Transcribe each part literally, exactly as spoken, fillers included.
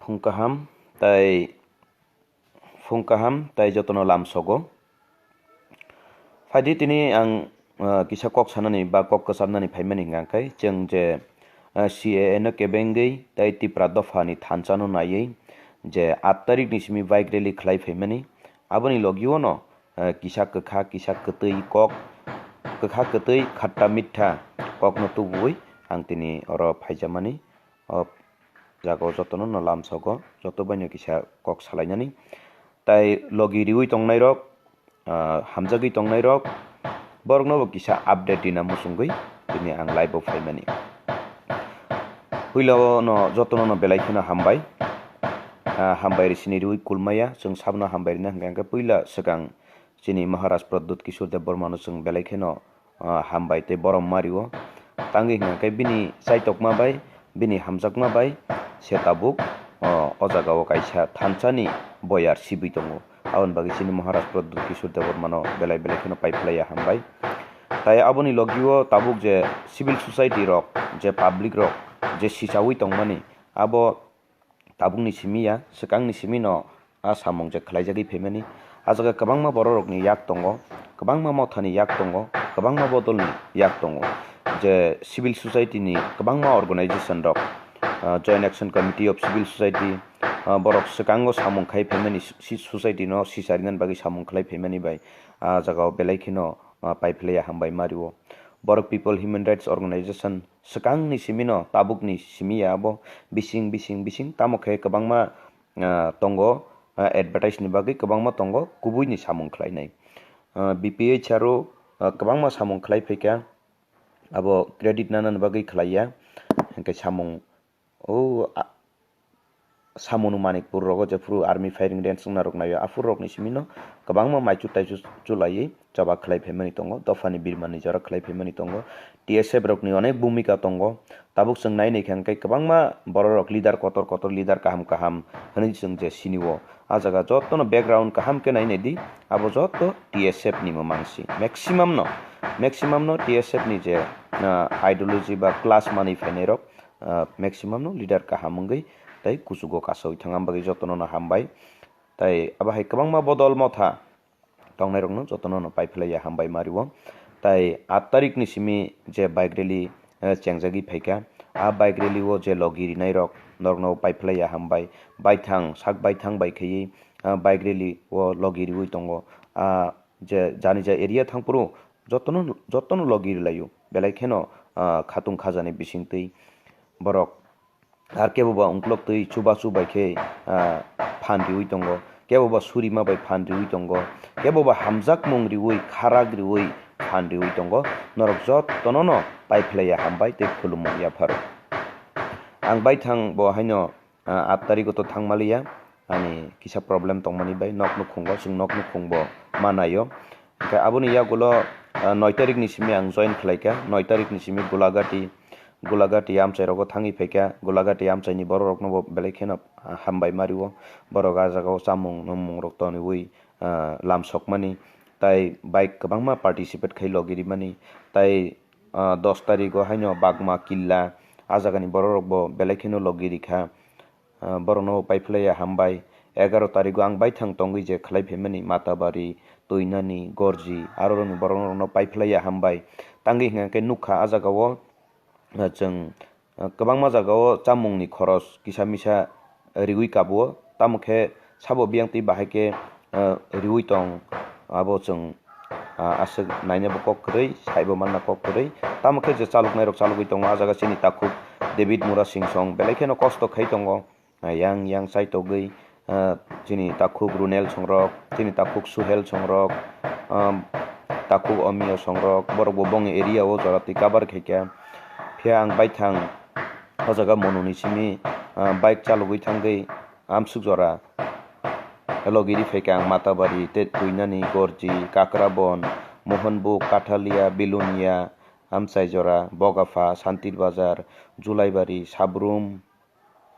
Phung kaham tai phung kaham tai jotono lamsogo. Phaidi tini ang, ah, kisa kok sanani ba kok kwchabnani phaimani hwnkha khe chwng je, ah, C A A no kebengwi tai Tipra dophani thansa no naiwi je aat tarikni simi bike rally khlai phaimani, aboni logio no, ah, kisa kwkha kisa kwtwi kok, kwkha kwtwi khatta mittha kokno tubuwi ang tini oro phaijamani. O jagao jotono no lamsogo, joto baino kisa kok salainani. Tai logi riwi tongnairok, ah, hamjagwi tongnairok, borokno bo kisa update rina muchungwi tini ang live o phaimani. Puila o no jotono no belai kheno hambai. Ah, hambai ri sini riwi kulmaya, chwng sabno hambai rina hwnkha hwnkhe puila swkang chini Maharaj Pradyut Kishore Debbarma no chwng belai kheno ah, hambai tei borom mario. Tangwi hwnkha khe bini chaitokma bai, bini hamjakma bai se tabuk, ah, o jagao kaisa thansani boyar sibwi tongo. Aboni bagwi chini Maharaj Pradyut Kishore Debbarmano belai belai kheno paiphlaiya hambai. Tai aboni logio tabuk je civil society rok, je public rok, je sichawi tongmani, abo tabukni simi ya, swkangni simi no a samung je khlaijagwi phaimani. A jaga kwbangma bororokni yak tongo, kwbangma mothani yak tongo, kwbangma bodolni yak tongo. Je civil society ni kwbangma organization rok, ah, Joint Action Committee of Civil Society, ah, borok swkango samung khai phaimani, si-, society no sicharinani bagwi samung khlai phaimani bai a jagao belai kheno, ah, paiphlaiya hambai mario. Borok People Human Rights Organization swkangni simi no tabukni simi ya abo bising, bising, bising tamo khe kwbangma, ah, tongo, ah, advertise ni bagwi kwbangma tongo kubui ni samung khlainai. Ah, B P H R o, ah, kwbangma samung khlai phaikha, abo credit nana ni bagwi khlaiya, hwnkhe samung o, ah, Samunu Manikpur rogo jephuru army firing range wngna rok naio, aphuru rokni simi no kwbangma maichu taichu chulaiwi choba khlai phaimani tongo, dophani birmani jora khlai phaimani tongo, T S F rokni onek bhumika tongo. Tabuk chwng nai naikha hwnkhe kwbangma bororok leader kotor kotor, leader kaham kaham hwnwi chwng je sinio. A jaga jotono background kaham khe nai naidi, abo joto T S F ni mwmang si. Maximum no, maximum no T S F ni je, ah, ideology ba class manwi phainairok, ah, maximum no leader kaham wngwi tei kuchugo kasawi thang, am bagwi jotono no hambai. Tai abo hai kwbangma bodol motha tongnairokno jotono no paiphlaiya hambai mario. Tai aat tarikni simi je bike rally, eh, chengjagwi phaikha, a bike rally o je logi rinairok norokno paiphlaiya hambai. Baithang, sak baithang bai khaiwi, ah, bike rally o logi riwi tongo. Ah, je jani ja area thangphuru jotono, jotono logi rilaio, belai kheno, ah, khatung khajani bisingtwi borok. Ar kebo ba ungkulok twi chubachu bai khe, ah, phan riwi tongo, kebo ba surima bai phan riwi tongo, kebo ba hamjakmung riwi, kharak riwi phan riwi tongo. Norok jotono no paiphlaiya hambai tei khulumung yapharo. Ang baithang bo haino, ah, aat tariko to thangmaliya, ani kisa problem tongmani bai nok nukhungo, chwng nok nukhungbo manaio. Hwnkhe aboni yagulo, ah, noi tarikni simi ang join khlaikha, noi tarikni simi Gulagati, Gulagati amchai rogo thangwi phaikha, Gulagati amchaini bororokno bo belai kheno, ah, hambai mario, borok ah jagao chamung nwngmung rok toniwi, ah, lamsokmani, tai bike kwbangma participate khai logi rimani, tai, ah, dos tarigo haino Bagma Killa, ah jagani bororok bo belai kheno logi rikha. Ah, borokno paiphlaiya hambai. Egaroh tarigo ang baithang tongwi je khlai phaimani Matabari, Toinani, Gorji, aro rokni borokno paiphlaiya hambai. Tangwi hwnkha khe nukha ah jagao, ah, chwng, ah, kwbangma jagao chamungni khoros kisa misa riwi kabuo, tamo khe sabo biyang twi bahai khe, ah, riwi tong, abo chwng, ah, aswk naina bo kok kwrwi, saibo manna kok kwrwi. Tamo khe je chaloknairok chalogwi tongo, ah jaga chini takhuk David Murasing song belai kheno kosto khai tongo. Ah, yang yang chaitogwi, ah, chini takhuk Runel songrok, chini takhuk Suhel songrok, ah, takhuk Omiyo songrok, borok bo bongni area o jora twi cover khaikha. Phiya ang baithang o jaga Monuni simi, ah, bike chalogwi thangwi amsuk jora logi ri phaikha ang Matabari, tei Tuinani, Gorji, Kakrabon, Mohanbuk, Kathalia, Bilonia, Amchaijora, Bogapha, Santir Bazar, Julaibari, Sabrum,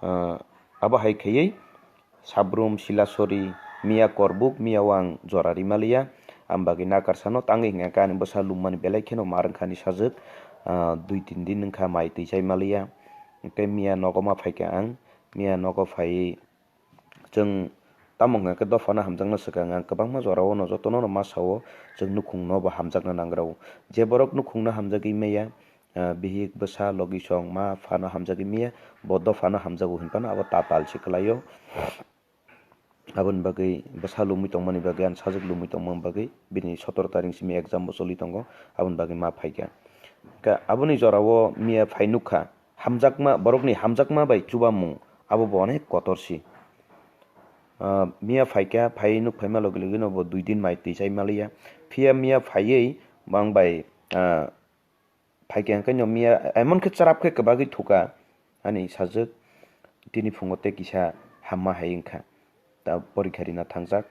ah, abo hai khaiwi Sabrum, Silasori, Miya Korbuk, Miya o ang jora rimaliya, ang bagwi nakarsano tangwi hwnkha khe ani bwsa lummani belai kheno mar wngkhani sajwk, ah, dui tin din wngkha mai twi chai maliya, hwnkhe Miya nogo ma phaikha ang, miya nogo phaiwi chwng tamo hwnkha khe dophano hamjakna swkang ang kwbangma jorao no jotono no ma sao, chwng nukhungno bo hamjakna nangrao. Je borok nukhungno hamjagwi maya, ah, bihik bwsa logisong ma phano hamjagwi maya, bo dophano hamjago hinphano abo tatal se kwlaio. Aboni bagwi bwsa lumwi tongmani bagwi, ani sajwk lumwi tongmani bagwi bini sotoro tarik simi exam bo choli tongo, aboni bagwi ma phaikha. Hwnkhe aboni jorao miya phai nukha, hamjakma, borokni hamjakma bai chubamung abo bo onek kotor si. Ah, miya phaikha, phai nuk phaima logi logi no bo dui din mai twi chai maliya. Phiya miya phaiwi bang bai, ah, phaikhe hwnkhe no miya emon khe chwrap khe kwbagwi thuka ani sajwk, tini phungo tei kisa hamma hai wngkha, ta porikha rina thangjak.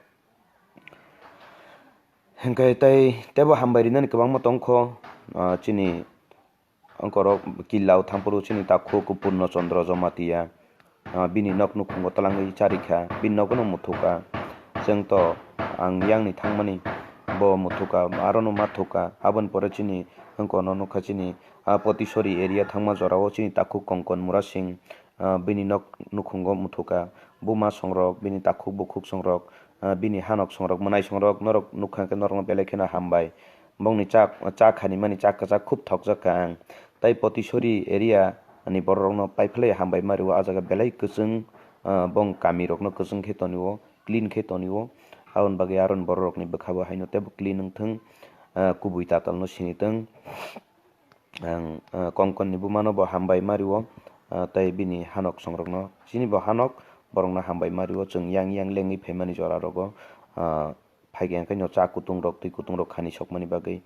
Hwnkhe tei teibo hambai rinani kwbangma tongkho, ah, chini ongkorok killa o thangphuru chini takhuk Purno Chandra Jamatia. Ah, bini nok nukhungo twlangwi charikha, bini nogo no muthukha. Chwng to ang yangni thangmani bo muthukha, aro no ma thukha. Aboni pore chini wngkono nukha chini, ah, Potisori area thangma jorao chini takhuk Konkon Murasing, ah, bini nok nukhungo muthukha. Buma songrok, bini takhuk bukhuk songrok, ah, bini hanok songrok, mwnai songrok norok nukha khe norokno belai kheno hambai. Bongni chak, chak khanimani chak kwchak khub thokjak kha ang. Tai Potisori area ni bororokno paiphlai hambai ma rwo, ah jaga belai kwchwng, ah, bong kamirokno kwchwng khe tonio, clean khe tonio. Aboni bagwi aron bororokni bwkhabo haino teibo clean wngthwng, ah, kubui tatalno sinithwng. Ang, ah, Konkonni bumano bo hambai ma rwo, ah, tei bini hanok songrokno, chini bo hanok borokno hambai ma rwo, chwng yang yang lengwi phaimani jorarogo, ah, phaikhe hwnkhe no cha kutung rok, twi kutung rok khani sokmani bagwi.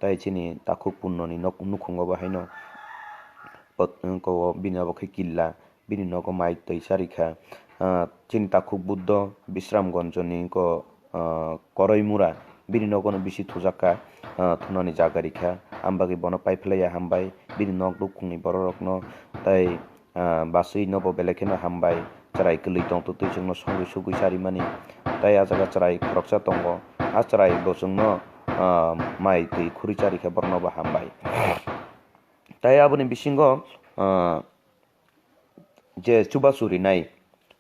Tai chini takhuk Punnoni nok nukhungo bo haino pot-, wngko o bini obo khe killa, bini nogo mai twi charikha. Ah, chini takhuk Buddho Bisramgonjoni wngko, ah, Koroimura, bini nogono bisi thujakha, ah, thunani jaga rikha. Ang bagwi bono paiphlaiya hambai, bini nok nukhungni bororokno tai ah, basui nobo belai kheno hambai, chwrai kwlwi tongtwtwi chwngno sogwi sugwi charimani. Tai ah jaga chwrai khoroksa tongo, ah chwrai bo chwngno, ah, mai twi khuri chari khe borokno bo hambai. Tai aboni bisingo, ah, je chubachu rinai,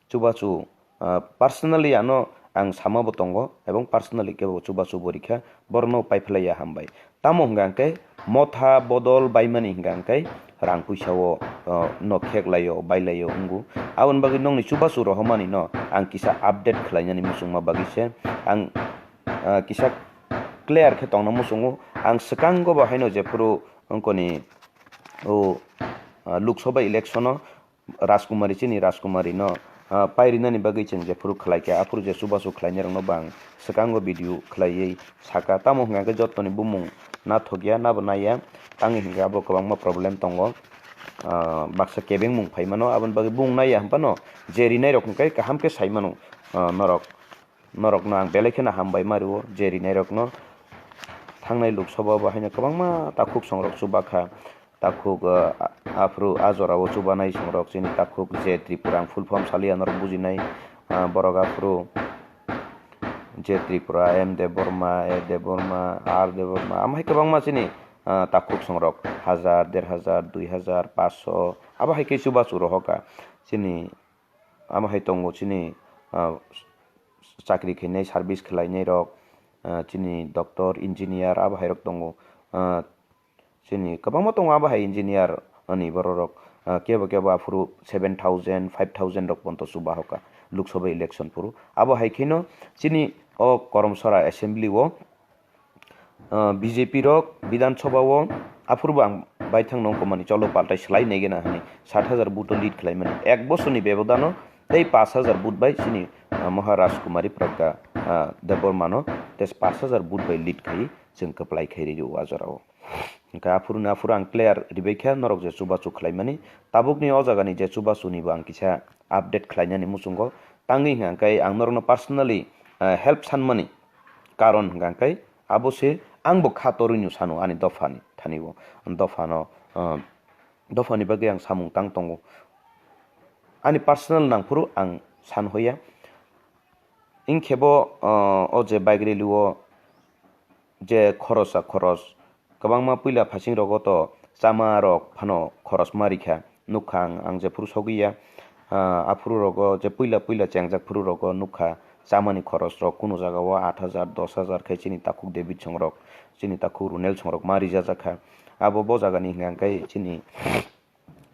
chubachu, ah, personally ano ang sama bo tongo, ebong personally kebo chubachu bo rikha, borokno paiphlaiya hambai. Tamo hwnkha hwnkhe motha bodol baimani hwnkha hwnkhe rang puisa o, o, no kheklaio, bailaio wngo. Aboni bagwi nokni chubachu rohormani no ang kisa update khlainani muchungma bagwi se ang, ah, kisa clear khe tongna muchungo. Ang swkango bo haino jephuru wngkoni o, ah, Lok Sabha election o Rajkumari, chini Rajkumari no, ah, pairinani bagwi chwng jephuru khlai kha, aphuru je chubachu khlainai rokno bo ang swkango video khlaiwi saka. Tamo hwnkha khe jottoni bumung nathok ya, nabo nai ya, tangwi hwnkhe abo kwbangma problem tongo. Ah, baksa kebengmung phai mano, aboni bagwi bung nai ya hwn phano je rinai rok hwnkhe kaham khe sai mano, ah, norok. Norokno ang belai kheno hambai ma rwo, je rinai rokno. Thangnai Lok Sabha bo haino kwbangma takhuk songrok chuba kha. Takhuk, ah, aphuru a jorao chubanai songrok chini takhuk je Tripura, ang full form saliya norok bujinai, ah, borok aphuru je Tripura, M Debbarma, A Debbarma, R Debbarma, amhai kwbangma chini, ah, takhuk songrok hajar, der hajar, dui hajar, paanch sho, abo hai khe chubachu rohor kha. Chini amo hai tongo chini, ah, chakri khainai, service khlainai rok, ah, chini doctor, engineer abo hai rok tongo. Ah, chini kwbangma tongo abo hai engineer ani borok rok. Ah, kebo kebo aphuru seven thousand, five thousand rok ponto chuba hoka Lok Sabha election phuru. Abo hai kheno chini o Karamsara assembly o ah, B J P rok Bidhan Sabha o aphuru bo ang baithang nong komani cholo paltai slai nai gena hwnwi sat hajar vote o lead khlai mani. Ek bosorni bebodano tei paanch hajar vote bai chini, ah, Maharaj Kumari Pragya, ah, Debbarma no tei paanch hajar vote bai lead khai chwng kwplai khai rw o a jora o. Hwnkhe aphuru ni aphuru ang clear ribai kha norok je chubachu khlai mani. Tabukni o jagani je chubachuni bo ang kisa update khlainani muchungo. Tangwi hwnkha khe ang norokno personally, ah, help sanmani. Karon hwnkha khe abo se ang bo kha torwi no sano ani dophani thani o. Dophano, ah, dophani bagwi ang samung tang tongo. Ani personal nangphuru ang san hoya. Ingkhe bo, ah, o je bike rally o je khorosa khoros kwbangma puila phasing rogo to chama rok phano khoros ma rikha. Nukha ang, ang jephuru sogwi ya. ah, aphuru rogo je puila puila chengjak phuru rogo nukha chamani khoros rok kunu jaga o aat hajar, dos hajar khe chini takhuk David songrok, chini takhuk Runel songrok ma rijajak kha. Abo bo jaga ni hwnkha khe chini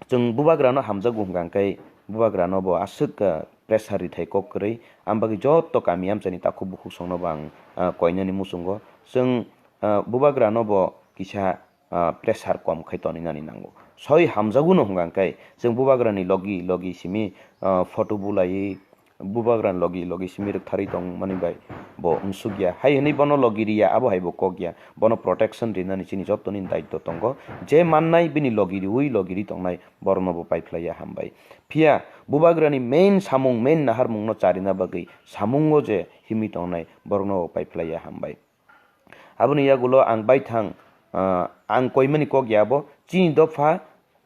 chwng bubagra no hamjago hwnkha khe bubagra no bo aswk, ah, pressure rithai kok kwrwi, am bagwi joto kami amchaini takhuk bukhuk songno bo ang, ah, koinani muchungo. Chwng, ah, bubagra no bo kisa ah, pressure kom khai toninani nango. Soi hamjago no hwnka khe, chwng bubagrani logi logi simi, ah, photo bulai, bubagrani logi logi simi rwktharwi tongmani bai bo wngsukya. Hai hwnwi bono logi riya, abo hai bo kokya. Bono protection rinani chini jotoni daitw tongo. Je mannai bini logi riwi logi ri tongnai, borokno bo paiphlaiya hambai. Phiya bubagrani main samung, main naharmungno charina bagwi samungo je himwi tongnai, borokno bo paiphlaiya hambai. Aboni yagulo ang baithang, ah, ang koimani kok ya abo, chini dopha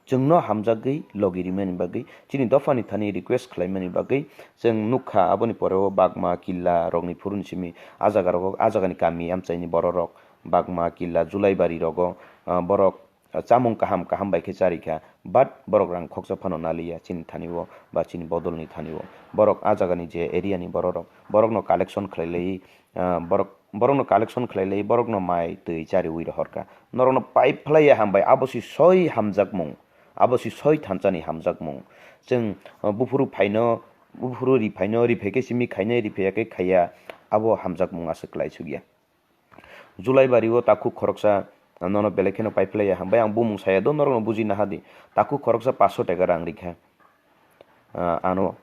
chwngno hamjagwi logi rimani bagwi, chini dophani thani request khlaimani bagwi chwng nukha. Aboni pore o Bagma, Killa rokni phuruni simi ah jaga rogo, ah jagani kami amchaini bororok, Bagma, Killa, Julaibari rogo, ah, borok, ah, chamung kaham kaham bai khe charikha, but borok rang khoksa phano naliya chini thani o ba chini bodolni thani o. Borok ah jagani je area ni bororok, borokno collection khlai lai, ah, borok, borokno collection khlai lai, borokno mai twi chariwi rohorkha. Norokno paiphlaiya hambai, abo si soi hamjakmung, abo si soi thansani hamjakmung. Chwng, ah, buphuru phaino, buphuru ri phaino, ri phaikhe simi khainai, ri phaiya khe khaiya, abo hamjakmung aswk kwlai sukya. Julaibari o takhuk khoroksa, ah, nono belai kheno paiphlaiya hambai, ang bumung saya do, norokno buji naha di. Takhuk khoroksa paanch sho taka rang rikha. Ah, ano.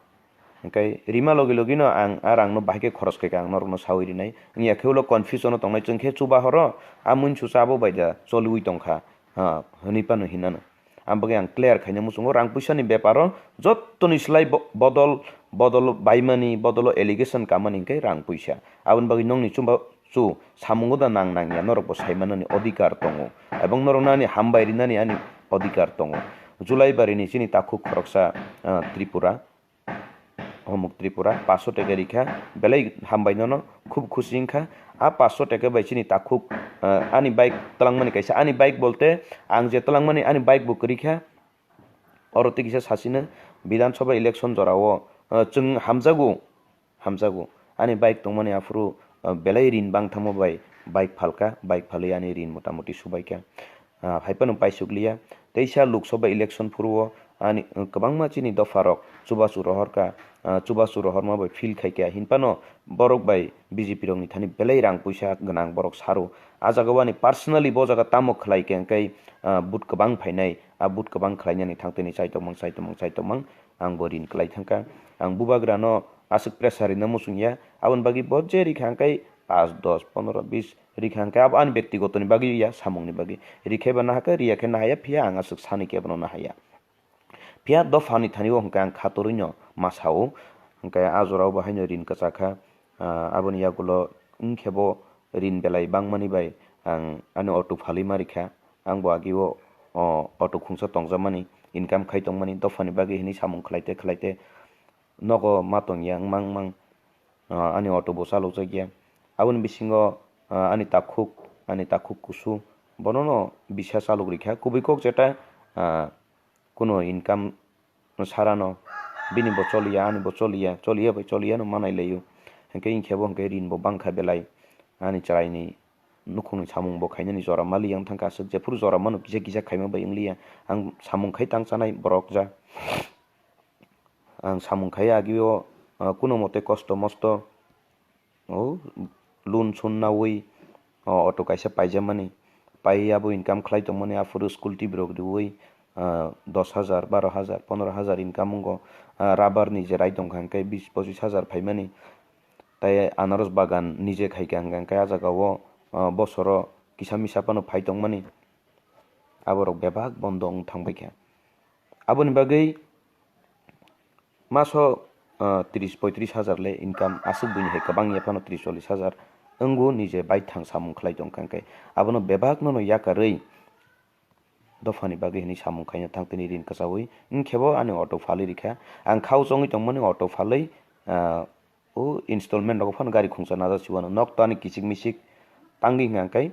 Hingkai rima logi logi no ang a rang no bahai khe khoros khaikha, ang norok no sawi rinai. Wngya khe ulo confusion o tongnai, chwng khe chuba horo, a muinsu cha abo bai da choliwi tongkha, ha, hwnwi phano hinano. Ang bagwi ang clear khaina muchungo, rang puisa ni bepar o jottoni slai bo-, bodol, bodol baimani, bodol o allegation kamani hingkai rang puisa. Aboni bagwi nongni chuba, chu samungo da nang nangya, norok bo saimanani odhikar tongo, ebong norokno ani hambai rinani ani odhikar tongo. Julaibari ni chini takhuk khoroksa, ah, Tripura, Homuk Tripura, paanch sho taka rikha, belai hambai nono, khub khusi wngkha. A paanch sho taka bai chini takhuk, ah, ani bike twlangmani kaisa, ani bike bolte ang je twlangmani ani bike bo kwrwi kha, oro tei kisa sasino Bidhan Sabha election jora o, ah, chwng hamjago. Hamjago. Ani bike tongmani aphuru, ah, belai rin bangthamo bai bike phalka, bike phalwi ani rin motamuti subaikha. Ah, hai phano paisukliya. Teisa Lok Sabha election phuru o ani, ah, kwbangma chini dopha rok chubachu rohorkha, ah, chubachu rohorma bai feel khaikha. Hinphano borok bai B J P rokni thani belai rang puisa gwnang borok saro. Ah jaga o ani personally bo jaga tamo khlai khe hwnkhe, ah, vote kwbang phainai, ah, vote kwbang khlainani thangtini chaitokmang, chaitokmang, chaitokmang ang bo rin kwlai thangkha. Ang bubagrano aswk pressure rina muchungya, aboni bagwi bo je rikha hwnkhe paanch, dos, pondro, bis rikha hwnkhe abo ani bektigotoni bagwi ya, samungni bagwi. Rikhe ba nahakhe, riya khe nahaya, phiya ang aswk sani kebono nahaya. Phiya dophani thani o hwnkhe ang khatorwi no ma sao, hwnkhe a jora o bo haino rin kwchakha, ah, aboni yagulo wngkhe bo rin belai bangmani bai ang ani auto phalwi ma rikha. Ang bo agi o, o, auto khungsa tongjakmani, income khai tongmani, dophani bagwi hwnwi samung khlaite khlaite nogo ma tongya wng mang mang, ah, ani auto bo chalokjakya. Aboni bisingo, ah, ani takhuk, ani takhuk kusu, bonono bisa chalok rikha. Kubui kok jeta, ah, kuno income sarano bini bo choliya, ani bo choliya, choliya bai choliya no manai laio. Hwnkhe wngkhe bo hwnkhe rin bo bangkha belai. Ani chwraini nukhungni samung bo khainani jora maliya wng thangkha, aswk jephuru jora mano kisa kisa khaima bai wngliya. Ang samung khai tang chanai borok ja. Ang samung khai agi o, ah, kuno mote kosto mosto, o, loan sun nawi, o, auto kaisa paijamani. Pai abo income khlai tongmani, aphuru school twi borok riwi, ah, dos hajar, baro hajar, pondro hajar income wngo. Ah, rubber ni je rai tongkha hwnkhe bis pochis hajar phaimani. Tai anaros bagan nije khaikha hwnkhe, hwnkhe ah jaga o, ah, bosoro kisa misa phano phai tongmani. Aborok bebak bondo wng thangbaikha. Aboni bagwi maso, ah, tris poitris hajar le income, aswk buini hai kwbang ya phano tris chollis hajar wngo, nije baithang samung khlai tongkha hwnkhe. Abono bebak nono yakarwi dophani bagwi hwnwi samung khaina thang tini rin kwchaui wngkhe bo ani auto phalwi rikha. Ang khao chongwi tongmani auto phalwi, ah, o installment rogo phano gari khungsa najak siwano. Nok to ani kichik michik tangwi hwnka hwnkhe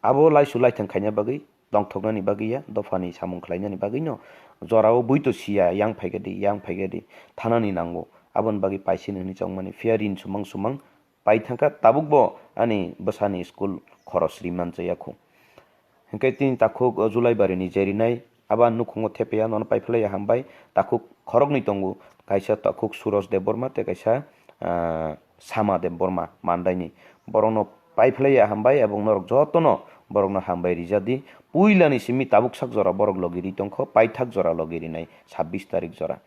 abo laisu laithang khaina bagwi, tongthoknani bagwi ya, dophani samung khlainani bagwino jorao buito siya, yang phaikha di, yang phaikha di, thanani nango. Aboni bagwi paisini hwnwi chongmani, phiya rin sumang sumang pai thangkha, tabukbo ani bwsani school khoros ri manjaya khu. Hinkhe tini takhuk, o, July barini je rinai, abo ang nukhungo thepya, nono paiphlaiya hambai, takhuk khoroknwi tongo, kaisa takhuk Suraj Debbarma tei kaisa, ah, Sama Debbarma Mandaini. Borokno paiphlaiya hambai, ebong norok jotono borokno hambai rijadi. Puilani simi tabuk sak jora borok logi ri tongkho, paithak jora logi rinai, sabbish tarik jora,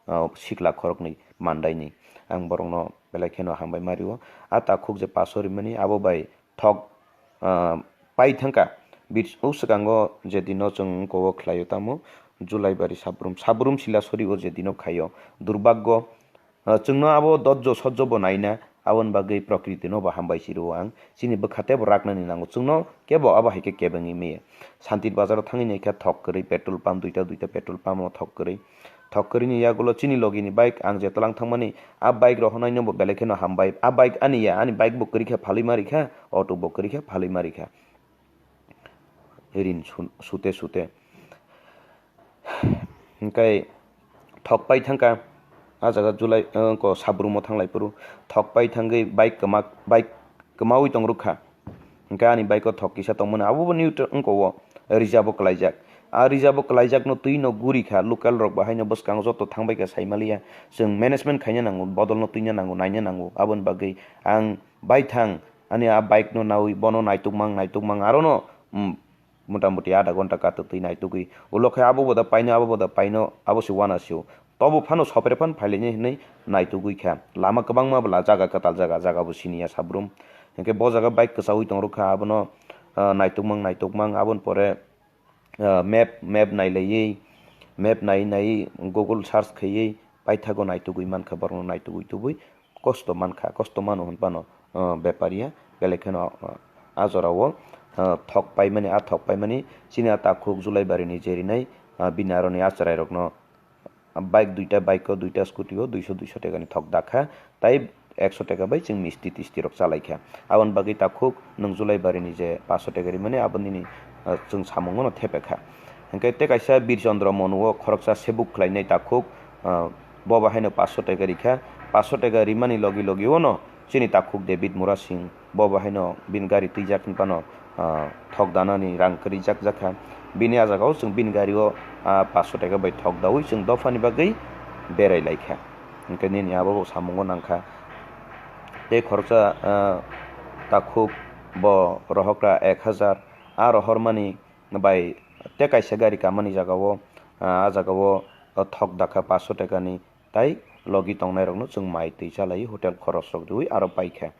ah, sikla khoroknwi Mandaini. Ang borokno belai kheno hambai ma rio. A takhuk je paso rimani, abo bai thok, ah, pai thangkha. Bir-, o swkango je dino chwng wngkha o khlaio tamo July bari Sabrum, Sabrum Silasori o je dino khaio. Durbaggo, ah, chwngno abo dojjo sojjo bo naina, aboni bagwi prokriti no bo hambai si rwo ang. Chini bwkha tebo raknani nango. Chwngno kebo abo hai khe kebengwi maya. Santir bazaro thangwi naikha thok kwrwi petrol pump, duita, duita petrol pump o thok kwrwi. Thok kwrwini yagulo chini logini bike ang je twlang thangmani, a bike rohornaino bo belai kheno hambai. A bike ani ya, ani bike bo kwrwi kha phalwi ma rikha, auto bo kwrwi kha phalwi ma rikha. Rin su-, sute sute. Hinkhe thok pai thangkha, a jaga July, eh, ko Sabrumo thanglai phuru. Thok pai thangwi bike kwma, bike kwmawi tong rwkha. Hinkhe ani bike o thok kisa tongmani, abo bo new tra-, wngkha o, reserve o kwlaijak. A reserve o kwlaijakno twi no guri kha, local rok bo haino bwskango joto thangbai kha, sai maliya. Chwng management khaina nango, bodol no twina nango, naina nango. Aboni bagwi ang bai thang, ani a bike no nawi, bono naituk mang, naituk mang, aro no, um, mota moti adha ghonta katok twi naitugwi. Ulo khe abo boda paino, abo boda paino, abo se wana sio. Tobo phano sopre phan phailaini hinwi naitugwi kha. Lama kwbangma bwla jaga kwtal jaga, jaga bo siniya Sabrum. Hinkhe bo jaga bike kwchaui tong rwkha, abono, ah, naitukmang, naitukmang, aboni pore, ah, map, map nailaiwi, map nai nai Google search khaiwi paithago naitugwi mankha, borokno naitugwi tubui kosto mankha, kosto mano hwn phano, ah, bepariya belai kheno, ah, a jorao, ah, thok paimani, a thok paimani chini a takhuk July barini jerinai, ah, bini aroni a chwrairokno bike duita, bike o duita, scooty o duiso, duiso tekani thok dakha, tai ekso teka bai chwng misti tisti rok chalaikha. Aboni bagwi takhuk nwng July barini je paso teka rimani abo nini, ah, chwng samungo no thepekha. Hinkhe tei kaisa Birchandra Monu o khoroksa sebuk khlainai takhuk, ah, bo bahaino paso teka rikha. Paso teka rimani logi logi o no chini takhuk David Murasing bo bahaino bini gari twijak hwnphano, ah, thok danani rang kwrwi jak jakha. Bini a jagao chwng bini gario, ah, paso teka bai thok daui chwng dophani bagwi berai laikha. Hinkhe nini abo bo samungo nangkha. Tei khoroksa, ah, takhuk bo rohokra ek hazar, a rohormani bai tei kaisa gari kamani jagao, ah, a jagao thok dakha paso tekani. Tai logi tongnairokno chwng mai twi chalai hotel khorosrok riui aro paikha.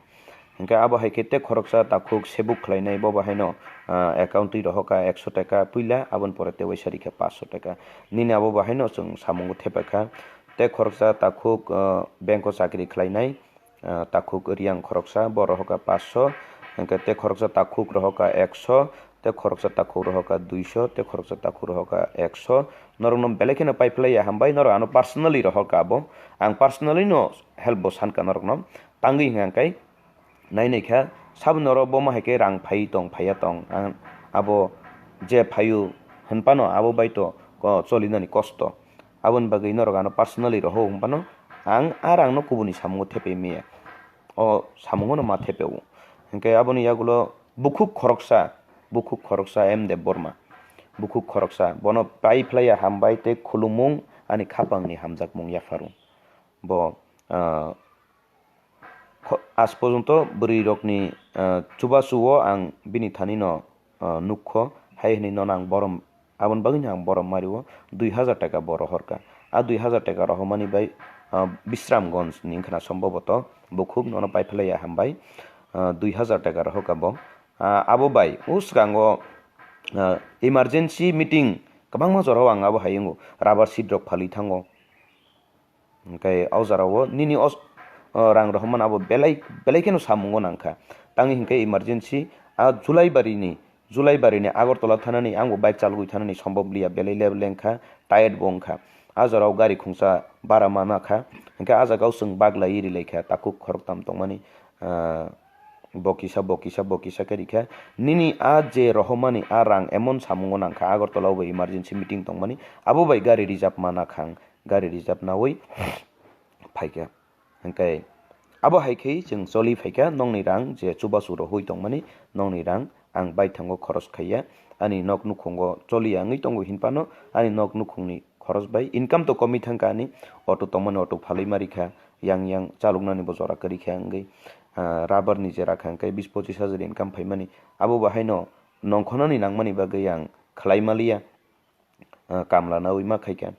Hinkhe abo hai khe tei khoroksa takhuk sebuk khlainai bo bahaino, ah, account twi rohokha ekso teka puila, aboni pore tei waisa rikha paso teka. Nini abo bahaino chwng samungo thepekha. Tei khoroksa takhuk, ah, bank o chakri khlainai, ah, takhuk Riang khoroksa, bo rohokha paso, hinkhe tei khoroksa takhuk rohokha ekso, tei khoroksa takhuk rohokha duiso, tei khoroksa takhuk rohokha ekso. Norokno belai kheno paiphlaiya hambai, norok ano personally rohorkha abo. Ang personally no help bo sankha norokno. Tangwi hwnkha khe nai nai kha, sabo norok bo ma hai khe rang phai tong, phaiya tong. Ang abo je phaio hwnphano abo bai to ko-, cholinani kosto. Aboni bagwi norok ano personally roho hwnphano ang a rangno kubuni samungo thepai maya. O samungono ma thepeo. Hinkhe aboni yagulo bukhuk khoroksa, bukhuk khoroksa M Debbarma. Bukhuk khoroksa, bono paiphlaiya hambai tei khulumung ani khapangni hamjakmung yapharung. Bo, ah, kho-, aaj porjonto bwrwirokni, ah, chubachu o ang bini thanino, ah, nukho, hai hwnwi nono ang borom Aboni bagwino ang borom mario dui hazar taka bo rohorkha. A dui hazar taka rohormani bai, ah, Bisramganj ni wngkha na somboboto bukhuk nono paiphlaiya hambai, ah, dui hazar taka rohorkha bo. Ah, abo bai o swkango, ah, emergency meeting kwbangma jorao ang abo hai wngo, rubber sheet rok phalwi thango. Hinkhe o jorao nini os-, o rang rohormani abo belai, belai kheno samungo nangkha. Tangwi hinkhe emergency a July barini, July barini Agartala thanani ang bo bike chalogwi thanani sombob liya, belai level lengkha, tired bo wngkha. A jorao gari khungsa bara mana kha, hinkhe a jagao chwng baglaiwi rilaikha, takhuk khoroktham tongmani, ah, bo kisa, bo kisa, bo kisa khe rikha. Nini a je rohormani a rang emon samungo nangkha, Agartala o bo emergency meeting tongmani, abo bai gari reserve ma nakhang, gari reserve nawi phaikha. Hwnkhe abo hai khe chwng choli phaikha, nokni rang je chubachu rohoi tongmani, nokni rang ang baithango khoros khaiya, ani nok nukhungo choliya wngwi tongo hinphano, ani nok nukhungni khoros bai income to komwi thangkha ani, auto tongmani auto phalwi ma rikha, yang yang chaloknani bo jora kwrwi kha wngwi, ah, rubber ni jera kha hwnkhe bis pochis hajar income phaimani, abo bo haino nongkhornani nangmani bagwi ang khlai maliya, ah, kamla nawi ma khaikha.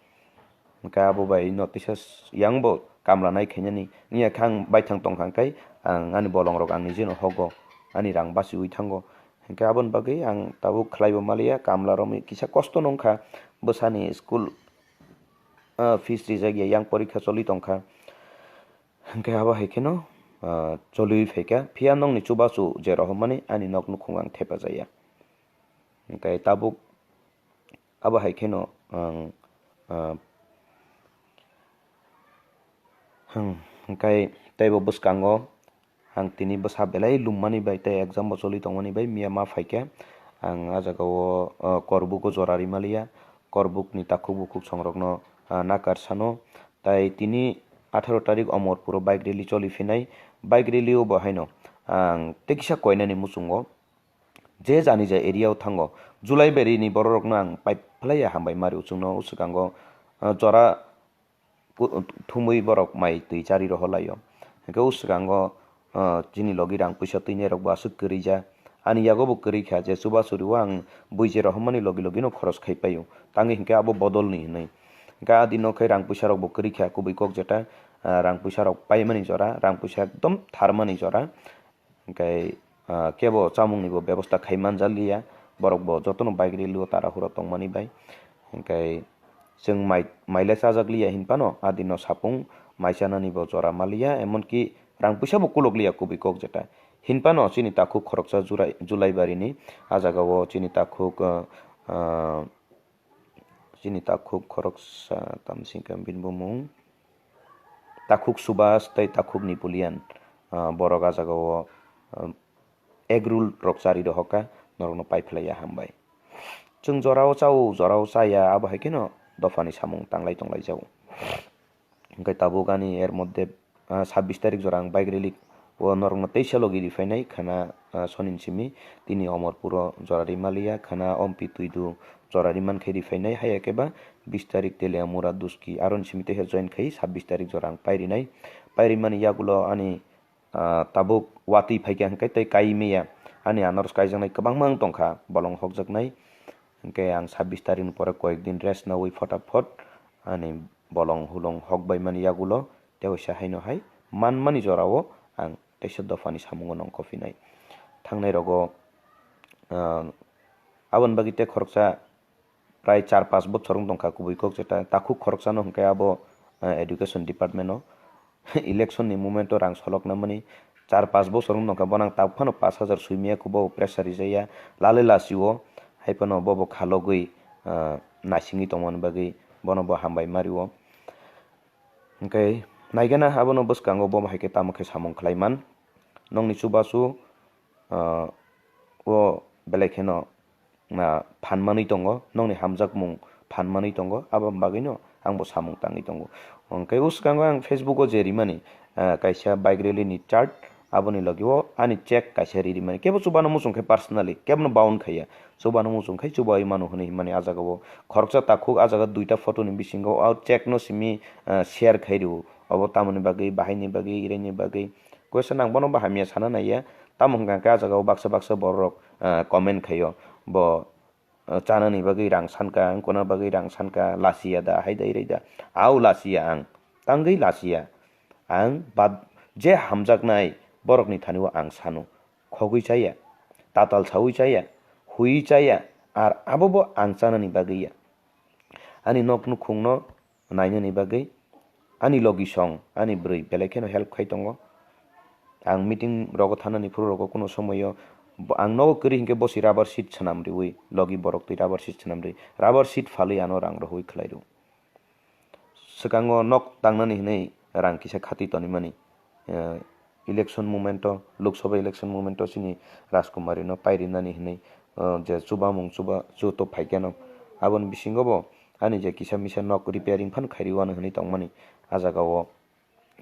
Hwnkhe abo bai no teisa s-, yang bo kamla nai khainani wngya khe ang baithang tongkha hwnkhe ang ani bolongrok ang nijeno hogo, ani rang bachiwi thango. Hwnkhe aboni bagwi ang tabuk khlaibo maliya, kamla romwi kisa kosto nongkha, bwsani school, ah, fees rijak ya, yang porikha choli tongkha. Hwnkhe abo hai kheno, ah, choliwi phaikha, phiya nokni chubachu je rohormani ani nok nukhung ang thepajaya. Hwnkhe tabuk abo hai kheno ang, ah, hmm, hwnkhe teibo bwskango ang tini bwsa belai lummani bai tei exam bo choli tongmani bai miya ma phaikha. Ang ah jagao, ah, Korbugo jora rimaliya, Korbukni takhuk bukhuk songrokno, ah, nakar sano. Tai tini atharo tarik Omorpuro bike rally choli phinai. Bike rally o bo haino ang tei kisa koinani muchungo je jani ja area o thango, Julaibarini bororokno ang paiphlaiya hambai mari uchungno o swkango, ah, jora ku-, thumwi borok mai twi chari rohor laio. Hwnkhe o swkango, ah, chini logi rang puisa twinairok bo aswk kwrwi ja. Ani yago bo kwrwi kha je chubachu rio ang bui je rohormani logi logino khoros khai paio. Tangwi hwnkhe abo bodolni hwnwi. Hwnkhe a dino khe rang puisa rok bo kwrwi kha kubui kok jeta, ah, rang puisa rok paimani jora, rang puisa ekdom tharmani jora. Hwnkhe, ah, kebo chamungni bo bebosta khai manjak liya, borok bo jotono bike rally o tarahura tongmani bai. Hwnkhe chwng mai, maile chajak liya hinphano, a dino sapung mai chanani bo jora maliya, emonki rang puisa bo kuluk liya kubui kok jeta. Hinphano chini takhuk khoroksa Jurai-, Julaibarini, a jagao chini takhuk, ah, ah, chini takhuk khoroksa tamsingkha bini bumung takhuk Subas tei takhuk Napoleon, ah, borok a jagao, ah, egg roll rok chari rohorkha, norokno paiphlaiya hambai. Chwng jorao chao, jorao chaya, abo hai kheno dophani samung tanglai tonglai jao. Hwnkhe tabuk ani er moddhe, ah, sabbish tarik jora ang bike rally o norokno teisa logi ri phainai khana, ah, sonin simi tini Omorpuro jora ri maliya khana Ompi Tuidu jora ri mankhe ri phainai, haiya khe ba bish tarik Teliamura Duski aroni simi teisa join khai sabbish tarik jora ang pai rinai. Pai rimani yagulo ani, ah, tabuk watwi phaikha hwnkhe tei kai maya ani anaros kaijaknai kwbangma wng tongkha bolong hokjaknai. Hwnkhe ang sabbish tarikni pore koyek din rest nawi photapot ani bolong hulong hokbaimani yagulo tei waisa haino hai manmani jorao ang teisa dophani samungo nongkhophinai. Thangnai rogo, ah, aboni bagwi tei khoroksa prai char pash bochor wng tongkha kubui kok jeta takhuk khoroksano hwnkhe abo, ah, education department o election ni moment o rang solokna mani char pash bochor wng tongkha, bono ang tabuk phano pash hajar sui maya kubo pressure rijaya lale lachio, hai phano bobo khalogwi, ah, naisingwi tongmani bagwi bono bo hambai mario. Hwnkhe naigana abono bwskango bo hai khe tamo khe samung khlai man. Nokni chubachu, ah, o belai kheno, ah, phan manwi tongo, nokni hamjakmung phan manwi tongo, aboni bagwino ang bo samung tangwi tongo. Hwnkhe o swkango ang Facebook o je rimani, ah, kaisa bike rally ni chart, aboni logi o ani check kaisa ri rimani. Kebo chubano muchung khe personally, kebono bound khaiya. Chubano muchung khai chubai mano hwnwi himani ah jagao khoroksa takhuk ah jaga duita photo ni bisingo o check no simi, ah, share khai rw. Obo tamoni bagwi, bahaini bagwi, iraini bagwi. Question ang bono bo hamya sana naiya. Tamo hwnkha khe ah jagao baksa baksa borok, ah, comment khaio. Bo, ah, chanani bagwi rang sanka, wngkona bagwi rang sanka, lachiya da, hai da, irai da. Au lachiya ang. Tangwi lachiya. Ang bad je hamjaknai borokni thani o ang sano. Khogwi chaya, tatal saui chaya, hui chaya, ar abo bo ang chanani bagwi ya. Ani nok nukhungno nainani bagwi, ani logi song, ani bwrwi belai kheno help khai tongo. Ang meeting rogo thanani phuru rogo kuno somoyo bo-, ang nogo kwrwi hinkhe bosi rubber sheet swnam riwi, logi borok twi rubber sheet swnam riwi, rubber sheet phalwi ano rang rohoi khlai rw. Swkango nok tangnani hwnwi rang kisa khati tonimani, eh, election moment o, Lok Sabha election moment o chini Rajkumari no pairinani hinwi, ah, je chubamung chuba chuto phaikhe no, aboni bisingo bo ani je kisa misa nok repairing phano khairwi wano hinwi tongmani, ah jaga o,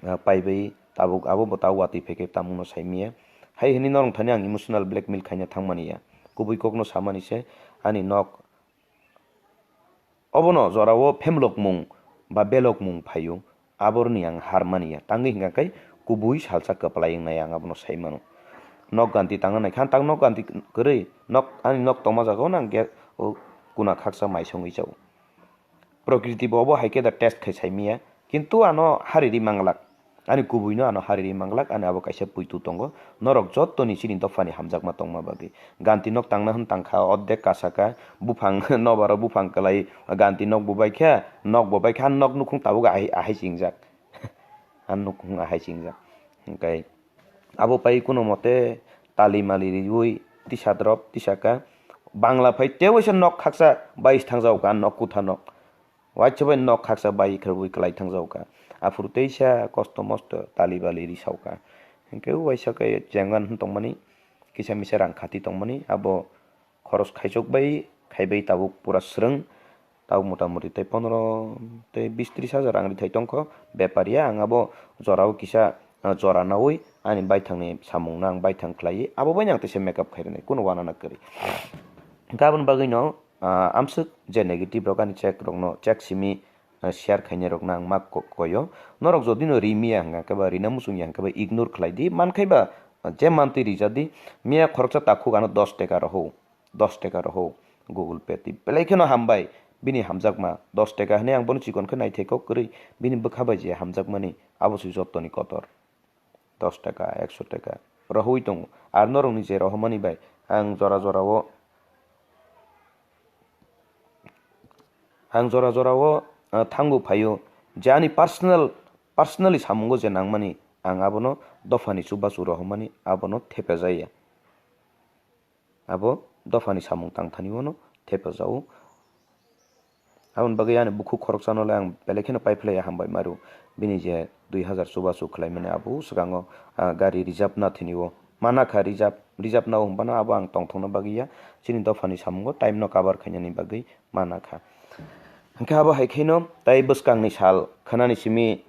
ah, paibai tabuk abo bo ta watwi phaikhe tamungno saimaya. Hai hinwi norok thani ang emotional blackmail khaina thangmani ya, kubui kokno samani se ani nok. Obono jorao phemlokmung ba belokmung phaio, aboroni ang har mani ya. Tangwi hwnkha khe kubui salsa kwplai wngnai ang abono sai mano. Nok ganti tangna naikha, ang tak nok ganti kwrwi, nok, ani nok tongma jagao nang ge-, o kuna khaksa mai songwi chao. Prokriti bo obo hai khe da test khai sai maya, kintu ano hariri manglak. Ani kubui no ano hariri manglak, ani abo kaisa puitu tongo. Norok jottoni chini dophani hamjakma tongma bagwi. Ganti nok tangna hwn tangkha, ordek kasaka, buphang nobaro buphang kwlai, ganti nok bo baikha, nok bo baikha, nok nukhung tabuk ahai, ahai chingjak. Ang nukhung ahai chingjak. Hwnkhe abo pai kuno mote tali mali riui tisa drop tisaka. Bangla phai tewaisa nok khaksa bai thangjak kha, nok kutha nok. Waisa bai nok khaksa bai kharwi kwlai thangjak kha. Aphuru teisa kosto mosto tali bali ri saukha. Hwnkhe waisa khe jenggan hwn tongmani, kisa misa rang khati tongmani, abo khoros khaisok bai khaibai tabuk pura swrwng. Tabuk mota moti tei pondro tei bis tris hajar rang rithai tongkho bepariya. Ang abo jorao kisa, ah, jora naui ani baithangni samungno ang baithang khlaiwi abo baino ang teisa makeup khairwnai, kuno uanana kwrwi. Hwnkhe aboni bagwino, ah, amswk je negative rok ani check rokno check simi, ah, share khainai rokno ang ma ko-, koyo. Norok jodi no ri miya hwnkha khe ba rina muchung ya hwnkha khe ba ignore khlai di. Mankhai ba, ah, je mantwi rijak di, miya khoroksa takhuk ano dos teka rohou, dos teka rohou Google Pay twi. Belai kheno hambai, bini hamjakma dos teka hinwi ang bono chikon khe naithai kok kwrwi, bini bwkha bai je hamjakmani abo se jottoni kotor. Dos teka, ekso teka rohoi tongo. Ar norokni je rohomani bai ang jora jorao, ang jora jorao, ah, thango phaio, je ani personal, personally samungo je nangmani, ang abono dophani chubachu rohomani abono thepajaya. Abo dophani samung tangthani bono thepajao. Aboni bagwi ani bukhuk khoroksano le ang belai kheno paiphlaiya, hambai maru. Bini je dui hazar chubachu khlaimani abo swkango, ah, gari reserve na thini o mana kha, reserve, reserve na o hwnbano abo ang tongthokna bagwi ya. Chini dophani samungo time no cover khainani bagwi mana kha. Hwnkhe abo hai khaino tai bwskangni sal khwnani simi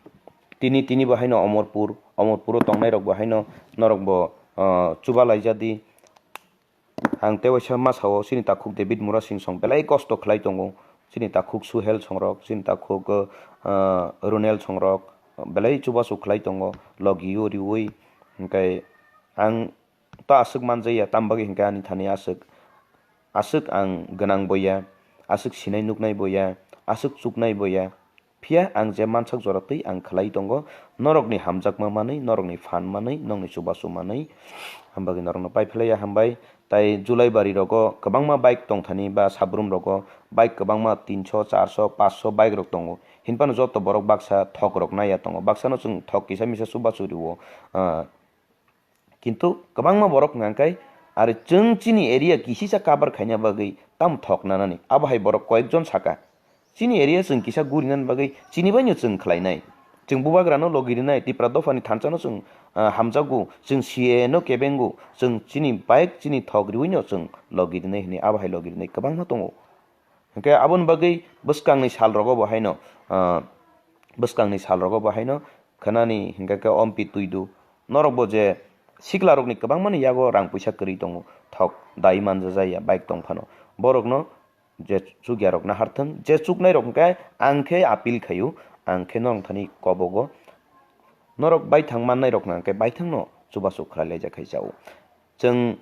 tini, tini bo haino Omorpur, Omorpuro tongnai rok bo haino norok bo, ah, chuba laijadi. Ang tei waisa ma sao, chini takhuk David Murasing song belai kosto khlai tongo. Chini takhuk Suhel songrok, chini takhuk, ah, Runel songrok belai chubachu khlai tongo, logi o riui. Hwnkhe ang to aswk manjaya, tam bagwi hwnkhe ani thani aswk, aswk ang gwnang boya, aswk sinai nuknai boya, aswk chuknai boya. Phiya ang je mansak jora twi ang khlai tongo, norokni hamjakma manwi, norokni phan manwi, nokni chubachu manwi. Hambagwi norokno paiphlaiya hambai. Tai July bari rogo kwbangma bike tongthani ba sabrum rogo bike kwbangma tinso, charso, paanso bike rok tongo. Hinphano joto borok baksa thok rok naiya tongo. Baksano chwng thok kisa misa chubachu rio. Ah, Kintu kwbangma borok hwnka khe, are chwng chini area kisisa cover khaina bagwi tamo thok nanani? Abo hai borok koyekjon saka. Chini area chwng kisa gurinani bagwi chini baino chwng khlainai. Chwng bubagrano logi rinai, Tipra dophani thansano chwng, ah, hamjago, chwng C A A no kebengo, chwng chini bike chini thok riwino chwng logi rinai hwnwi abo hai logi rinai kwbangma tongo. Hwnkhe aboni bagwi bwskangni salrogo bo haino, ah, bwskangni salrogo bo haino khwnani hwnkhe khe ompi twidu. Norokbo je siklarokni kwbangmani yago rang puisa kwrwi tongo, thok dai manjajaya bike tong phano. Borokno je chukyarok naharthwng, je chuknairok hwnkhe ang khe appeal khaio, ang khe norok thani kobogo. Norok baithang mannairokno hwnkhe baithangno chubachu khlai laijak khai chao. Chwng,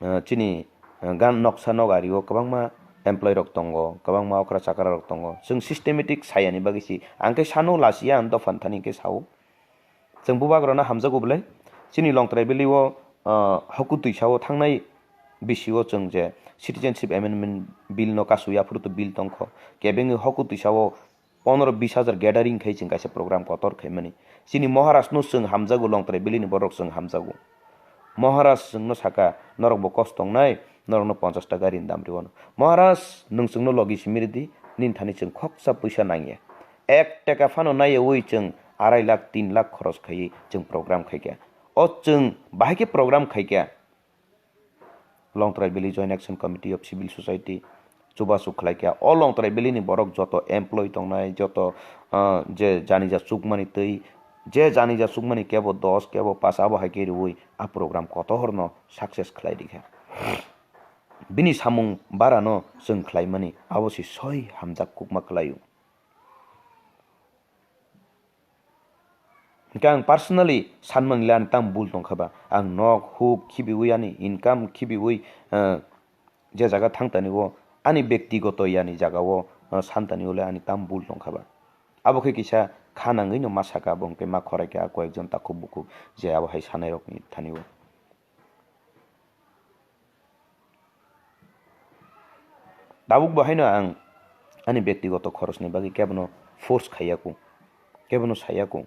eh, chini, eh, gan noksa nogario kwbangma employee rok tongo, kwbangma okra chakra rok tongo. Chwng systematic sayani bagwi si, ang khe sano lasiya ang dophani thani khe sao. Chwng bubagrano hamjago bwle, chini Longtrai Valley o, eh, hoku twisao thangnai bisio chwng je Citizenship Amendment Bill no kasui, aphuru to bill tongkho. Kebengwi hoku twisao pondro bis hajar gathering khai chwng kaisa program kotor khaimani. Chini Maharaj no chwng hamjago, Longtrai Valley ni borok chwng hamjago. Maharaj chwngno saka, "Norok bo kosto wngnai, norokno ponchash taka rin dam rwano." Maharaj, nwng chwngno logi simi rwdi, nini thani chwng khoksa puisa nangya. Ek taka phano naiyawi chwng arai lakh tin lakh khoros khaiwi chwng program khaikha. O chwng bahai khe program khaikha, Longtrai Valley Joint Action Committee of Civil Society chubachu khlaikha. O Longtrai Valley ni borok joto employee tongnai, joto, ah, je janija chukmani twi, je janija chukmani kebo dos, kebo pass, abo hai khe riui a program kotor no success khlai rikha. Bini samung barano chwng khlaimani abo se soi hamjak kukma khlaio. Hingke ang personally sanmani le ani tamo bul tongkha ba, ang nok huk khibiui ani income khibiui, eh, je jaga thang tani o ani bektigoto yani jaga o, eh, san tani o le ani tamo bul tongkha ba. Abo khe kisa kha nangwi no ma saka, abo hingke ma khorai kha koyekjon takhuk bukhuk je abo hai sanai rokni thani o. Tabuk bo haino ang ani bektigoto khorosni bagwi kebono force khaiyaku, kebono sayaku.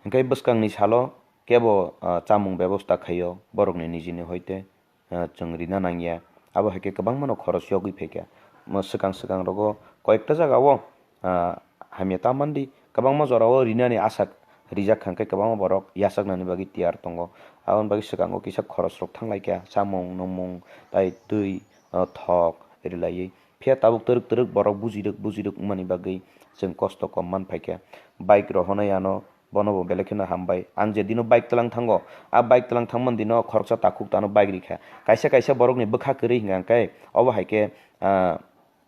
Hingke bwskangni salo kebo, ah, chamung bebosta khaio borokni nijini hoite, ah, chwng rina nangya. Abo hai khe kwbangmano khoros yogwi phaikha. Mo swkang swkang rogo koyekta jagao, ah, hamya ta mandi, kwbangma jorao rinani aswk rijak kha, hwnkhe kwbangma borok yachaknani bagwi tiyar tongo. Aboni bagwi swkango kisa khorosrok thanglaikha, chamung, nwngmung, tai twi, ah, thok rilaiwi. Phiya tabuk twrwk twrwk borok bujirwk bujirwk wngmani bagwi chwng kosto kom man phaikha. Bike rohonai ano, bono bo belai kheno hambai. Ang je dino bike tlang thango, a bike tlang thangmani dino khoroksa takhuk tano bike rikha. Kaisa kaisa borokni bwkha kwrwi hwnkha hwnkhe obo hai khe, ah,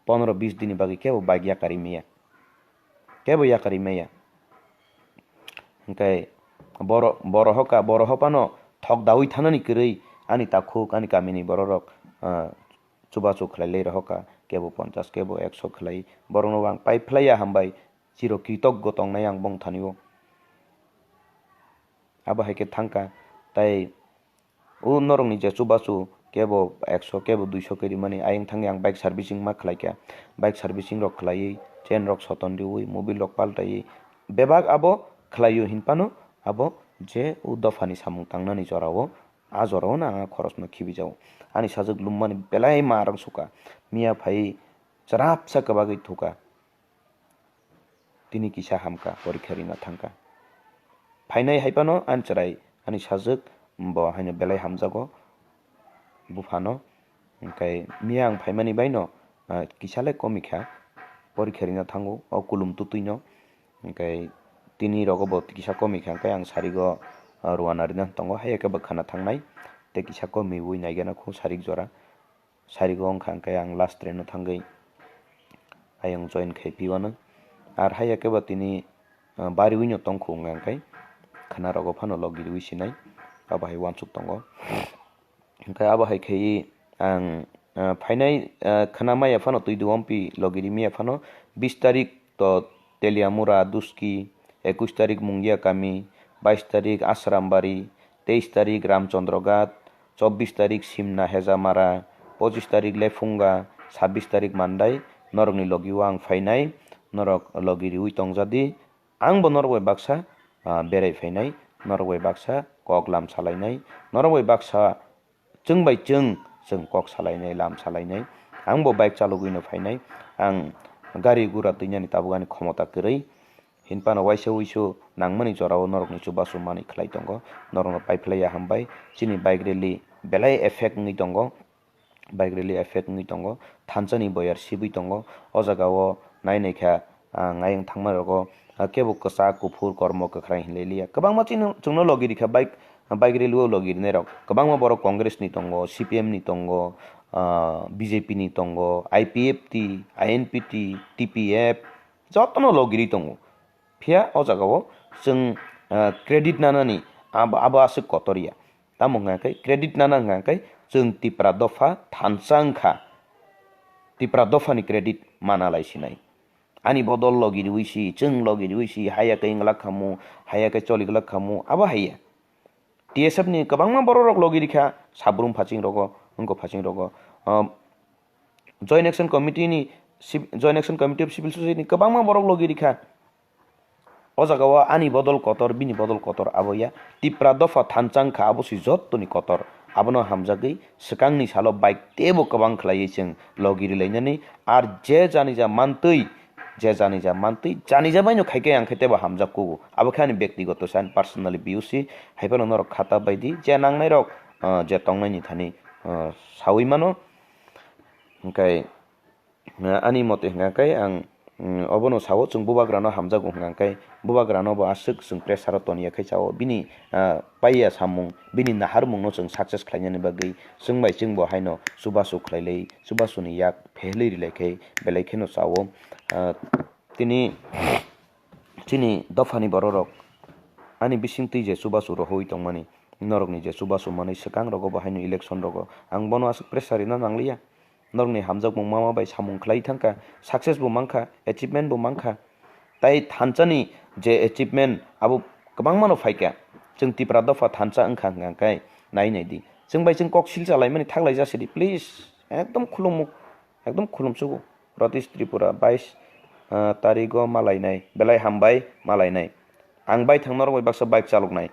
pondro bis dini bagwi kebo bike yakarwi maya. Kebo yakarwi maya. Hwnkhe boro, boro hoka, boro hopano thok daui thanani kwrwi ani takhuk, ani kamini bororok, ah, chubachu khlai lai rohoka, kebo ponchas, kebo ekso khlai. Borokno ang pai phlaiya hambai, chiro kritokgo tongnai ang bongthani o. Abo hai khe thangkha, tai o norokni je chubachu kebo ekso, kebo duiso khe rimani, ayang thangwi ang bike servicing ma khlaikha. Bike servicing rok khlaiwi, chain rok soton riui, mobil rok paltaiwi, bebak abo khlaio hinphano abo je o dophani samung tangnani jorao, a jorao no ang a khorosno khibijago. Ani sajwk lummani belai ma rang suka, miya phai chwrapsa kwbagwi thuka. Tini kisa hamkha, porikha rina thangkha. Phainai hai phano ani chwrai, ani sajwk bo haino belai hamjago buphano. Hwnkhe miya ang phaimani baino, ah, kisa le komikha, porikha rina thango o kulum twtwino. Hwnkhe tini rogo bo kisa komikha, hwnkhe ang sarigo, ah, rwna rina tongo, haiya khe bo khana thangnai tei kisa komiui naigana kho sarik jora. Sarigo wngkha hwnkhe ang last train-o thangwi ayang join khai piwano. Ar haiya khe bo tini, ah, bariwino tongkho wngkha hwnkhe khwnarogo phano logi riwi sinai, abo hai uansuk tongo. Hwnkhe abo hai khaiwi ang, ah, phainai, ah, khwna maya phano twi duompi logi rimya phano bis tarik to Teliamura, Duski, ekush tarik Mungia kami, bais tarik Asrambari, teis tarik Ramchandra Ghat, chobbish tarik Simna Hejamara, pochis tarik Lephunga, sabbis tarik Mandai, norokni logi o ang phainai, norok logi riwi tongjadi, angbo norok bai baksa, ah, berai phainai, norok bai baksa kok lam salainai, norok bai baksa chwng bai chwng, chwng kok salainai, lam salainai. Ang bo bike chalogwi no phainai. Ang gari gura twinani tabuk ani khomota kwrwi. Hinphano waisa wuisu nangmani jorao norokni chubachu manwi khlai tongo. Norokno pai phlaiya hambai. Chini bike rally belai effect wngwi tongo. Bike rally effect wngwi tongo. Thansani boyar sibwi tongo. O jagao nai naikha, ah, ngayung thangma rogo, ah, kebo kwchak, kuphur, kormo, kwkhwrang hinlai liya. Kwbangma chini, chwngno logi rikha bike, bike rally o logi rinai rok. Kwbangma borok Congress ni tongo, C P M ni tongo, ah, B J P ni tongo, I P F T, I N P T, T P F, jotono logi ri tongo. Phiya o jagao chwng, ah, credit nanani abo, abo aswk kotor ya. Tamo hwnka khe credit nana hwnka khe chwng Tipra dopha thansa wngkha. Tipra dophani credit mana lai sinai. Ani bodol logi riwi si, chwng logi riwi si, haiya khe wng glak khamu, haiya khe choli glak khamu, abo haiya. T S F ni kwbangma borok rok logi rikha, Sabrum phaching rogo, wngkho phaching rogo. Um, Joint Action Committee ni, Civ-, Joint Action Committee of Civil Society ni kwbangma borok logi rikha. O jagao ani bodol kotor, bini bodol kotor abo ya. Tipra dopha thansa wngkha, abo se jottoni kotor. Abono hamjagwi swkangni salo bike teibo kwbang khlaiwi chwng logi rilainani. Ar je jani ja mantwi je janija mantwi, janija baino khaikhe ang khe teibo hamjak kugo. Abo khe ani bektigoto se, ani personally view se. Haiphano norok khata baidi je nangnairok, ah, je tongnaini thani, ah, saui mano. Hwnkhe, ah, ani mote hwnkha khe ang, mm, obono sao, chwng bubagrano hamjago hwnkha khe bubagrano bo aswk chwng pressure o toniya khe sao. Bini, ah, paiya samung, bini naharmungno chwng success khlainani bagwi chwng bai chwng bo haino chubachu khlailai, chubachuni yak phehlwi rilai khe belai kheno sao. Ah, tini chini dophani bororok ani bisingtwi je chubachu rohoi tongmani, norokni je chubachu manwi swkang rogo bo haino election rogo, ang bono aswk pressure rina nangliya. Norokni hamjakmung mama bai samung khlai thangkha, success bo mankha, achievement bo mankha. Tai thansani je achievement abo kwbangmano phaikha. Chwng Tipra dopha thansa wngkha hwnkha khe nai nai di. Chwng bai chwng kok silsa laimani thaklai jasidi, please. Ekdom khulumuk, ekdom khulumsugo. Ratish Tripura bais, ah, tarigo malainai, belai hambai malainai. Ang bai thang norok bai baksa bike chaloknai.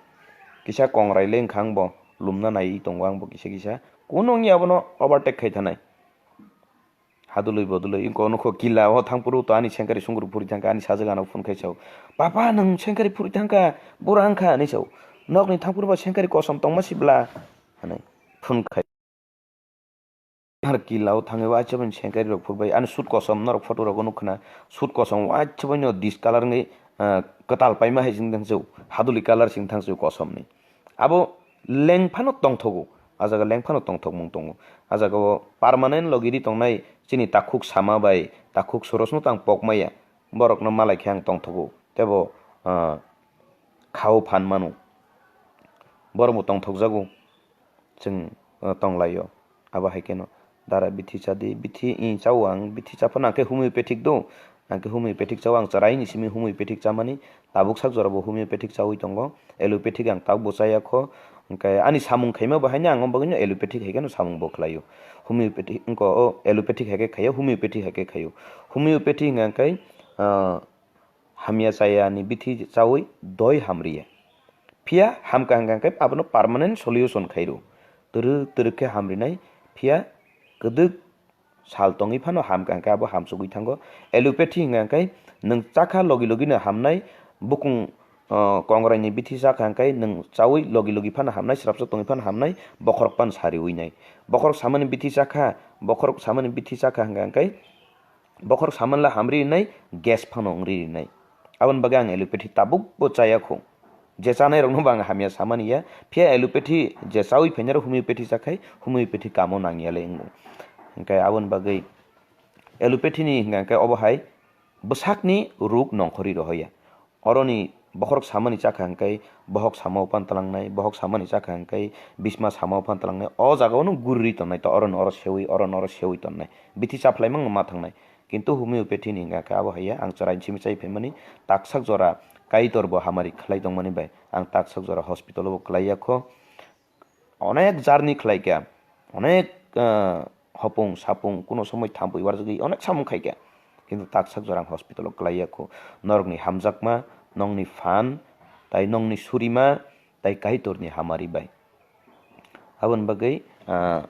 Kisa kongrai le wngkha ang bo, lumna nai tongo ang bo kisa kisa. Kunu wngya abono overtake khai thanai. Hadulwi bodulwi wngko nukho kila o thangphuru to ani sengkari sungkru phuri thangkha, ani sajwk ano phone khai sao, "Papa, nwng sengkari phuri thangkha, bura wngkha," hinwi sao. "Nokni thangphuru ba sengkari kosom tongma si bla?" hinwi phone khai. Ar kila o thangwi waisa bini sengkari rok phurbai, ani sut kosom norok photo rogo nukkhna, sut kosom waisa bini discolor wngwi, ah, kwtal paima hai sing thangsio, haduli color sing thangsio kosomni. Abo lengphano tongthogo, a jaga lengphano tongthokmung tongo. A jaga o permanent logi ri tongnai chini takhuk sama bai takhuk sorosno tang pokmaya, borokno malai khe ang tongthogo, tebo, ah, khao phan mano, borokbo tongthokjago. Chwng, uh, tonglaio. Abo hai kheno dara bithi chadi, bithi, i, chao ang, bithi chaphano ang khe homeopathic do, ang khe homeopathic chao, ang chwraini simi homeopathic chamani, tabuk sak jorabo homeopathic chaui tongo, allopathic ang tabukbo chaya kho, hwnkhe ani samung khaima bo haino ang o bagwino allopathic hai kheno samung bo khlaio. Homeopathic wngkha o, allopathic hai khe khaio, homeopathic hai khe khaio. Homeopathic hwnkha khe, uh, hamya chaya ni bithi chaui doi hamriya. Phiya hamkha hwnkha khe abono permanent solution khairo. Twrwk twrwk khe hamrinai, phiya kwdwk sal tongwi phano hamkha hwnkhe abo hamsugwi thango. Allopathy hwnkha khe nwng chakha logi logi no hamnai, bukung, uh, kongrai ni bithi chakha hwnkhe nwng chaui logi logi phano hamnai, srapsa tongwi phano hamnai, bokhorok phano sariwi nai. Bokhorok samani bithi chakha, bokhorok samani bithi chakha hwnkha khe bokhorok samanla hamri rinai, gas phano wngri rinai. Aboni bagwi ang allopathy tabukbo chaya kho. Je chanai rokno bo ang hamya samani ya. Phiya allopathy je chaui phainai rok homeopathy chakhai, homeopathy kamo nangya le wngo. Hwnkhe aboni bagwi allopathy ni hwnkha khe obo hai bwsakni ruk nongkhorwi rohoya. Oroni bokhorok samani chakha hwnkhe bohok samao phan tlangnai, bohok samani chakha hwnkhe bisma samao phan tlangnai. O jagao no guriri tonnai to, oroni oro sewi, oroni oro sewi tonnai. Bithi chaphlaimang no ma thangnai. Kintu homeopathy ni hwnkha khe abo haiya, ang chwrai simi chai phaimani, taksak jora Kaitor bo hamari khlai tongmani bai ang taksak jora hospital o bo klai ya kho. Onek journey khlai kha, onek, ah, hopung sapung kuno somoi thampui warjagwi onek samung khai kha, kintu taksak jora ang hospital o klai ya kho. Norokni hamjakma, nongni phan, tai nongni surima, tai Kaitorni hamari bai. Aboni bagwi, ah,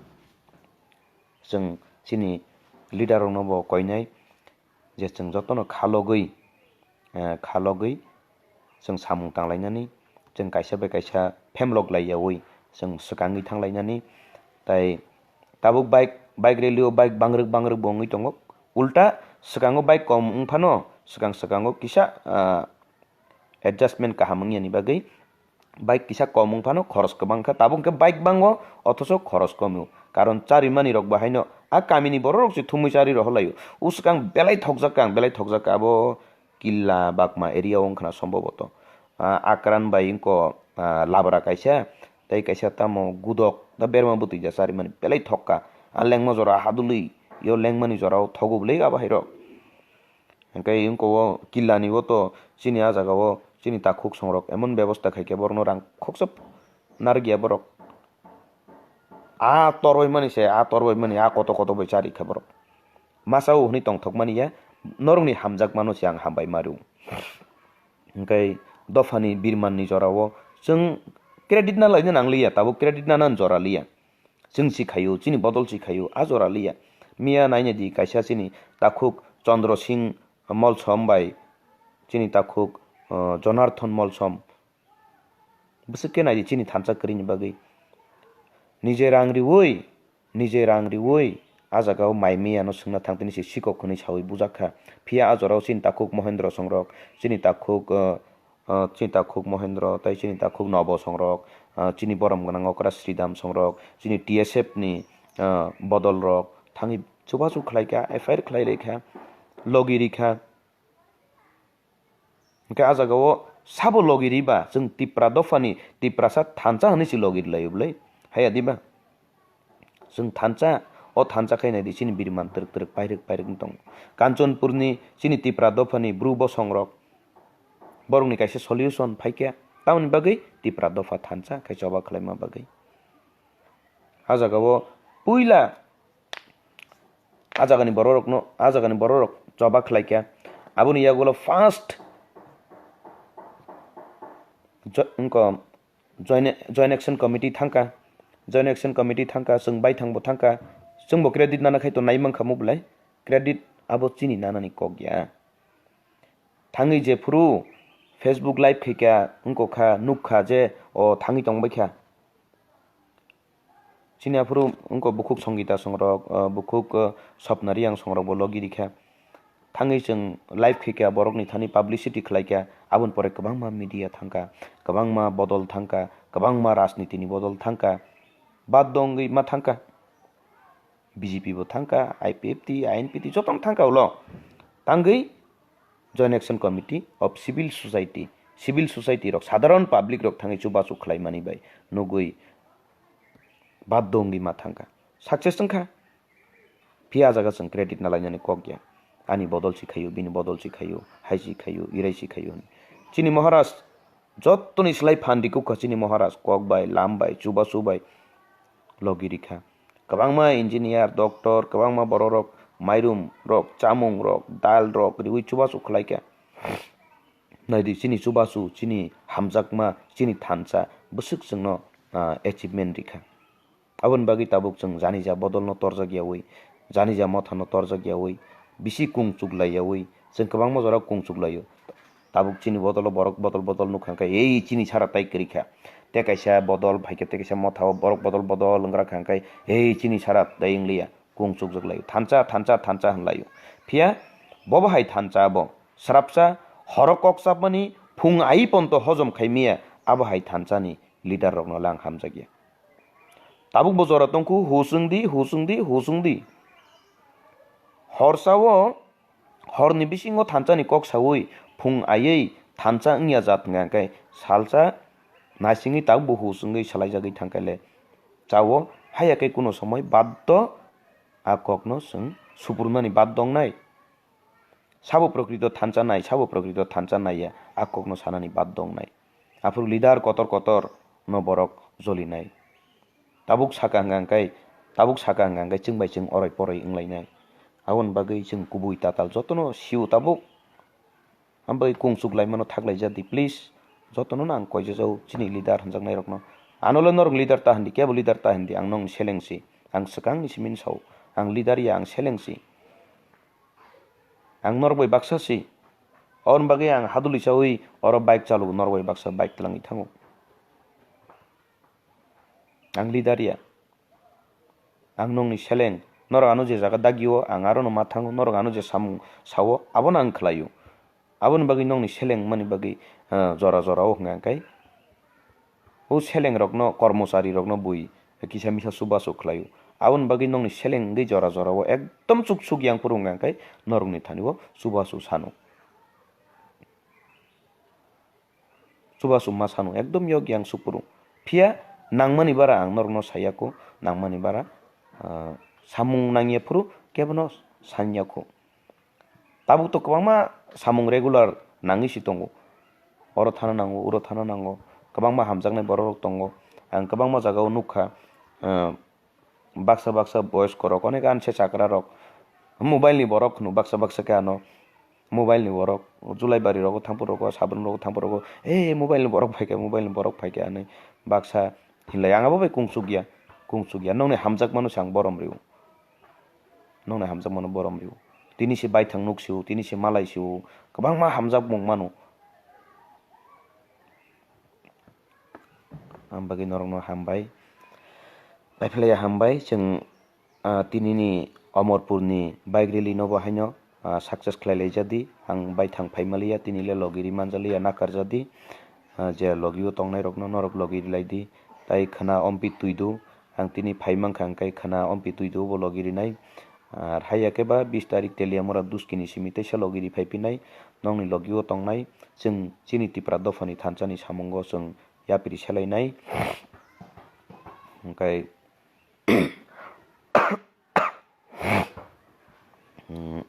chwng chini leader rokno bo koinai je chwng jotono kha logwi, eh, kha logwi chwng samung tanglainani, chwng kaisa bai kaisa phem lok laiyaui chwng swkangwi thanglainani. Tai tabuk bike, bike rally o bike bangrwk bangrwk bo wngwi tongo. Ulta swkango bike kom wng phano swkang swkango kisa, ah, adjustment kaham wngya ni bagwi bike kisa kom wng phano khoros kwbang kha, tabuk hwnkhe bike bango othocho khoros kom o, karon charimani rok bo haino a kamini borok rok se thumui chari rohor lai o. O swkang belai thokjak kha, ang belai thokjak kha abo Killa Bakma area o wng khna somboboto. Ah, Akran bai wngko, ah, Labra kaisa, tei kaisa tamo Gudok da berma bwtwi ja charimani belai thok kha. A lengma jora hadulwi yo lengmani jora o thogo bwlwi abo hai rok. Hwnkhe wngko o Killani o to chini a jaga o chini takhuk songrok emon bebosta khai khe borokno rang khoksa narwkya borok. A torbai mani se, a torbai mani, a koto koto bai chari kha borok. Masa o hwnwi tongthok mani ya, norokni hamjakmano se ang hambai ma rw. Hwnkhe dophani birmanni jora o chwng credit na laina nang liya, tabuk credit na nan jora liya. Chwng si khaio, chini bodol si khaio, a jora liya. Miya naina di kaisa chini takhuk Chandra Singh Molsom bai chini takhuk, ah, Jonarthon Molsom. Bwswk khe naidi chini thansa kwrwini bagwi. Nije rang riwi, nije rang riwi, ah jagao mai miyano swngna thang tini se sikok hwnwi sawi bujak kha. Phiya ah jorao chini takhuk Mohendro songrok, chini takhuk, ah, ah, chini takhuk Mohendro tei chini takhuk Nobo songrok, ah, chini borom gwnang okra Sridham songrok, chini T S F ni, ah, bodol rok thangwi chubachu khlai kha, F I R khlai rwi kha, logi rwi kha. Hwnkhe ah jagao sabo logi riba, chwng Tipra dophani Tiprasa thansa hwnwi se logi rwlaio bwlai? Haya diba? Chwng thansa, o thansa khai naidi chini biriman twrwk twrwk pairwk pairwk wng tongo. Kanchanpurni chini Tipra dophani bru bosongrok, borokni kaisa solution phaikha, tamoni bagwi Tipra dopha thansa khai choba khlaima bagwi. Ah jagao puila ah jagani bororokno, ah jagani bororok choba khlaikha. Aboni yagulo first jo-, wngkha Joint, Joint Action Committee thangkha, Joint Action Committee thangkha, chwng baithangbo thangkha, chwngbo credit nana khai to nai mankha mu belai, credit abo chini nanani kok ya. Thangwi jephuru Facebook live khaikha, wngkha kha, nukha je o thangwi tongbaikha. Chini aphuru wngkha bukhuk Songita songrok, ah, bukhuk, ah, Swapna Reang songrokbo logi rikha. Thangwi chwng live khaikha, borokni thani publicity khlaikha, aboni pore kwbangma media thangkha, kwbangma bodol thangkha, kwbangma rajnitini bodol thangkha, bad dongwi ma thangkha. B J P bo thangkha, I P F T, I N P T jotono thangkha ulo. Tangwi Joint Action Committee of Civil Society, civil society rok, sadharon public rok thangwi chubachu khlaimani bai nugwi bad dongwi ma thangkha. Success wngkha. Phiya ah jaga chwng credit na lainani kok ya. Ani bodol si khaio, bini bodol si khaio, hai si khaio, irai si khaio hwnwi. Chini Maharaj jottoni slai phan rikukha chini Maharaj, kok bai, lam bai, chubachu bai logi rikha. Kwbangma engineer, doctor, kwbangma bororok mairum rok, chamung rok, dal rok riwi chubachu khlaikha. Naidi chini chubachu, chini hamjakma, chini thansa bwswk chwngno, ah, achievement rikha. Aboni bagwi tabuk chwng janija bodolno torjak yaui, janija mothano torjak yaui, bisi kung chuklai yaui, chwng kwbangma jorao kung chuklaio. Tabuk chini bodolo borok bodol bodol nukha hwnkhe, "Ei chini sara tai kwrwi kha." Tei kaisa bodol phaikhe, tei kaisa mothao borok bodol bodol wngkha hwnkhe, "Ei chini sara tai wngliya," kung chukjak laio. "Thansa, thansa, thansa," hwnlaio. Phiya bobo hai thansa abo. Srapsa horo kok chapmani phung ai ponto hojom khai miya, abo hai thansani leader rokno lang hamjakya. Tabuk bo jora tongkhu, husung di, husung di, husung di. Horsao, horni bisingo thansani kok saui phung aiwi thansa wngya jat hwnka khe salsa naisingwi tabuk bo husungwi salaijagwi thangkha le. Chao, haya khe kuno somoi baddo a kokno chwng suprunani baddo wngnai. Sabo prokrito thansa nai, sabo prokrito thansa naiya, a kokno sanani bad dong nai. Aphuru leader kotor kotor no borok joli nai. Tabuk saka hwnka hwnkhe, tabuk saka hwnka hwnkhe chwng bai chwng oroi poroi wng lai nai. Aboni bagwi chwng kubui tatal jotono sio tabuk. Aboni bagwi kung chuk lai mano thak lai ja di, please. Jotono no ang koi jajao chini leader hwnjak nai rokno. Ano le norok leader ta hindi, kebo leader ta hindi, ang nong seleng si, ang swkang ni simi ni sao, ang leader ya, ang seleng si. Ang norok bai baksa si. Aboni bagwi ang haduli chaui oro bike chalu, norok bai baksa bike twlangwi thango. Ang leader ya. Ang nongni seleng. Norok ano je jaga dagio, ang arono ma thango. Norok ano je samung sao, abono ang khlaio. Aboni bagwi nongni seleng mani bagwi, ah, jora jora o hwnka khe. O seleng rokno, kormochari rokno bui kisa misa chubachu khlaio. Aboni bagwi nongni seleng wngwi jora jora o ekdom chuk chuk yang phuru wngkha khe norokni thani o chubachu sano. Chubachu ma sano ekdom yok yang suk phuru. Phiya nangmani bara ang norokno saya kho, nangmani bara, ah, samung nangya phuru kebono sanya kho. Tabuk to kwbangma samung regular nangwi si tongo. Oro thana nango, uro thana nango. Kwbangma hamjaknai borok rok tongo. Ang kwbangma jagao nukha, ah, baksa baksa boyos korok, onek anse chakra rok, mobile ni borok hwno baksa baksa khe ano mobile ni borok, Julaibari rogo thangphuru rogo, Sabrum rogo thangphuru rogo, "Hey, mobile ni borok phaikha, mobile ni borok phaikha," hinwi baksa hinlai. Ang abo bai kung chukya, kung chukya. Nongni hamjakmano se ang borom rio. Nongni hamjakmano borom rio. tini se baithang nuk sio, tini se malai sio, kwbangma hamjakmung mano. Ang bagwi norokno hambai. Paiphlaiya hambai, chwng, ah, tinini Omorpurni bike rally no bo haino, ah, success khlai laijadi. Ang baithang phaimaliya, tini le logiri manjaliya, nakarjadi. Ah, je logio tongnairokno norok logiri laidi. Tai khwna ompi twidu, ang tini phaimankha, hwnkhe khwna ompi twidu bo logiri nai. Ar haiya khe ba bis tarik Teliamura Duskini simi teisa logiri phaiphinai, nokni logio tongnai. Chwng chini Tipra dophani thansani samungo chwng yapri selainai. Hwnkhe, mm,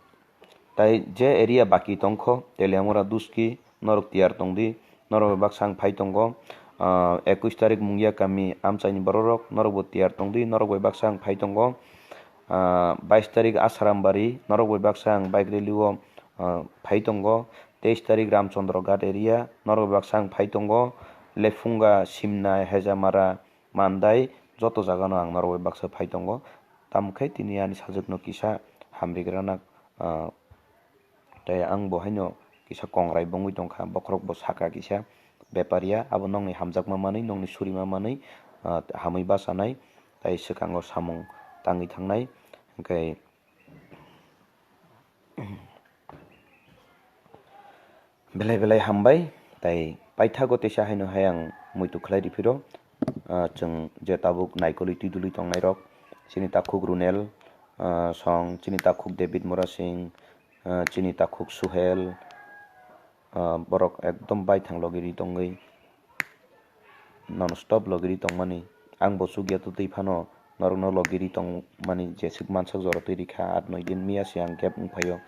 tai je area baki tongkho, Teliamura Duski, norok tiyar tongdi, norok bai baksa ang phai tongo. Ah, ekush tarik Mungia kami amchaini bororok, norok bo tiyar tongdi, norok bai baksa ang phai tongo. Ah, bais tarik Asarambari, norok bai baksa ang bike rally o, ah, phai tongo. Teis tarik Ramchandra Ghat area, norok bai baksa ang phai tongo. Lephunga, Simna, Hejamara, Mandai, joto jagano ang norok bai baksa phai tongo. Tamo khe tini ani sajwkno kisa hamrigrana, ah, tei ang bo haino kisa kongrai bongwi tongkha, bokhorok bo saka kisa bepariya, abo nokni hamjakma manwi, nokni surima manwi, ah, hamwi bachanai, tei swkango samung tangwi thangnai, hwnkhe belai belai hambai, tei paithago teisa haino hai ang muitu khlai riphiro, ah, chwng je tabuk naikolwi twidulwi tongnairok, chini takhuk Runel, ah, song, chini takhuk David Murasing, ah, chini takhuk Suhel, ah, borok ekdom baithang logiri tongwi non stop logiri tongmani. Ang bo chukya twtwi phano norokno logiri tongmani jeswk mansak jora twi rikha, at noi din miya se ang gap wngphaio.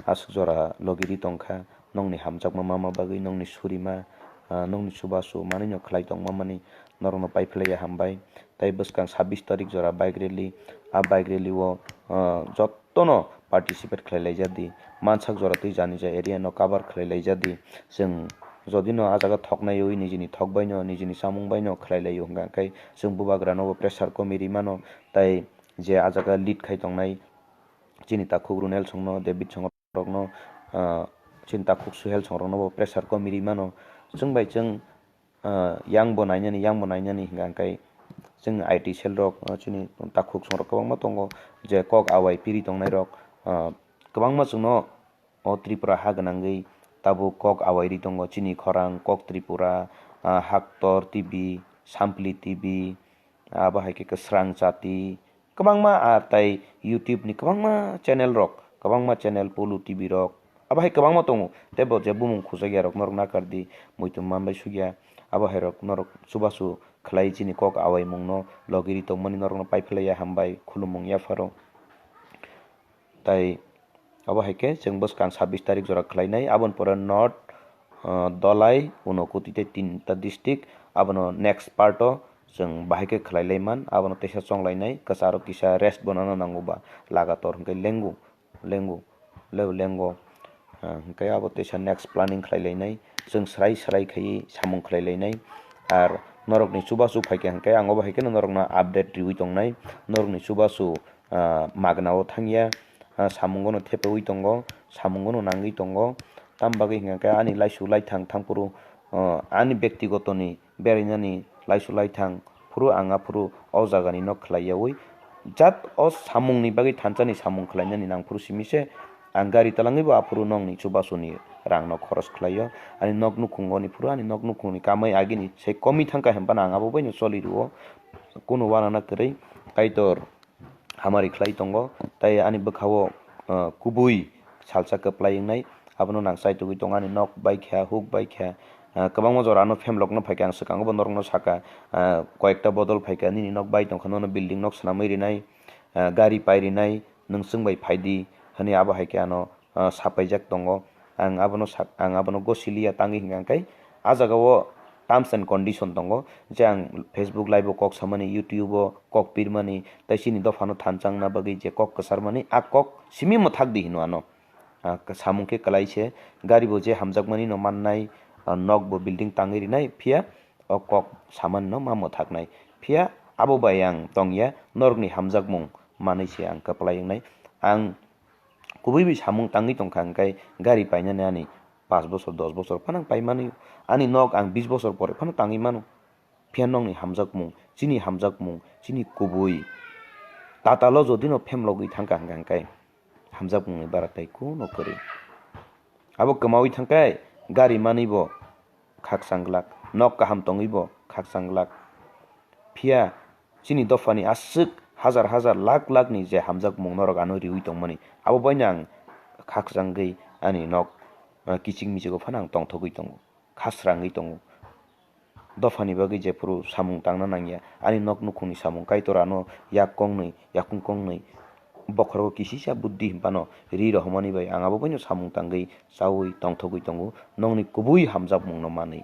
Aswk jora logiri tongkha, nokni hamjakma mama bagwi, nokni surima, ah, nokni chubachu manwino khlai tongma mani norokno paiphlaiya hambai. Tai bwskang sabbish tarik jora bike rally, a bike rally o, ah, jot- tono participate khlai laijadi, mansak jora twi jani ja area no cover khlai laijadi. Chwng jodi no a jaga thoknaiwi nijini thok bai no, nijini chamung bai no khlai laio hwnkha khe chwng bubagra no bo pressure komi ri mano, tai je a jaga lead khai tongnai chini takhuk Runel song no, David song rok no, ah, chini takhuk Suhel song rok no bo pressure komi ri mano. Chwng bai chwng ah, yang bo nainani, yang bo nainani hingka hingkai chwng I T cell rok, ah, chini takhuk songrok kwbangma tongo, je kok awai piri tongnai rok, ah, kwbangma chwngno o Tripura ha gwnangwi tabuk kok awai ri tongo, chini khorang kok Tripura, ah, Haktor T V, Sampli T V, abo hai khe kwsrang chati, kwbangma, ah, tai YouTube ni kwbangma channel rok, kwbangma channel, Polu T V rok, abo hai kwbangma tongo. Tei bo je bumung khujak ya rok norok nakar di, muitum man bai suk ya. Abo hai rok norok chubachu khlai chini kok awai mung no logiri tongmani norok no pai phlai ya, hambai khulumung yapharo. Tai abo hai khe chwng bwskang sabbish tarik jora khlainai, aboni pore North, ah, Dhalai, Unakoti tei tinta district, abono next part o chwng bahai khe khlai lai man, abono teisa chong lainai, kwcharo kisa rest bo nana nango ba, lagator hwnkhe lengo, lengo, leo lengo, ah, hwnkhe abo teisa next planning khlai lainai, chwng swrai swrai khaiwi samung khlai lainai, ar norokni chubachu phaikha hwnkhe ang obo hai kheno norokno update riwi tongnai, norokni chubachu ah, magna o thangya, ah, samungo no thepaui tongo, samungo no nangwi tongo. Tam bagwi hingka khe ani laisu laithang thangphuru, ah, ani bektigoto ni berainani laisu laithang phuru ang aphuru o jaga ni no khlai yaui jat o samung ni bagwi thansa ni samung khlai nani nang phuru simi se ang gari twlangwi bo aphuru nokni chubachu ni rang no khoros khlai o. Ani nok nukhungo ni phuru ani nok nukhung ni kamai agini se komi thangkha hemphano ang abo bai no choli rwo. Kunu uanana kwrwi Kaitor hamari khlai tongo, tai ani bwkha-o, ah, kubui salsa kwplai wngnai, abono nang chaitugwi tongo. Ani nok bai kha, huk bai kha, ah, kwbangma jora ano phem lokno phai kha, ang swkango bo norokno saka, ah, koyekta bodol phai kha, nini nok bai tong kha, nono building nok swnamwi rinai, ah, gari pai rinai, nwng chwng bai phai di, hwnwi abo hai khe ano ah, sapaijak tongo. Ang abono sak-, ang abono gosiliya tangwi hwnka hwnkhe, ah jaga o terms and condition tongo, je ang Facebook live o kok samani, YouTube o kok pirmani, tei chini dophano thansa wngna bagwi je kok kwcharmani, ah kok simi mwthak di hino ano. Ah, samung khe kwlai se, gari bo je hamjakmani no mannai, ah, nok bo building tangwi rinai, phiya o kok samani no ma mwthaknai. Phiya abo bai ang tongya, norokni hamjakmung manwi se ang kwplai wngnai. Ang Kubui bai samung tangwi tongkha hwnkhe gari painani ani pash bosor, dos bosor phano ang paimani. Ani nok ang bis bosor pore phano tangwi mano. Phiya nokni hamjakmung, chini hamjakmung, chini kubui tatalo jodi no phemlogwi thangkha hwnkha hwnkhe hamjakmungni bara tai kuno kwrwi. Abo kwmawi thangkhe gari manwi bo khakchang glak, nok kaham tongwi bo khakchang glak. Phiya chini dophani aswk hazar hazar lakh lakh ni je hamjakmung norok ano riwi tongmani, abo baino ang khakchangwi ani nok, ah, kiching michigo phano ang tongthogwi tongo, khasrangwi tongo. Dophani bagwi jephuru samung tangna nangya, ani nok nukhungni samung Kaitor ano yak kongnwi, yakung kongnwi bokhorogo kisisa buddhi hinphano ri rohormani bai ang abo baino samung tangwi chaui tongthogwi tongo, nokni kubui hamjakmungno manwi.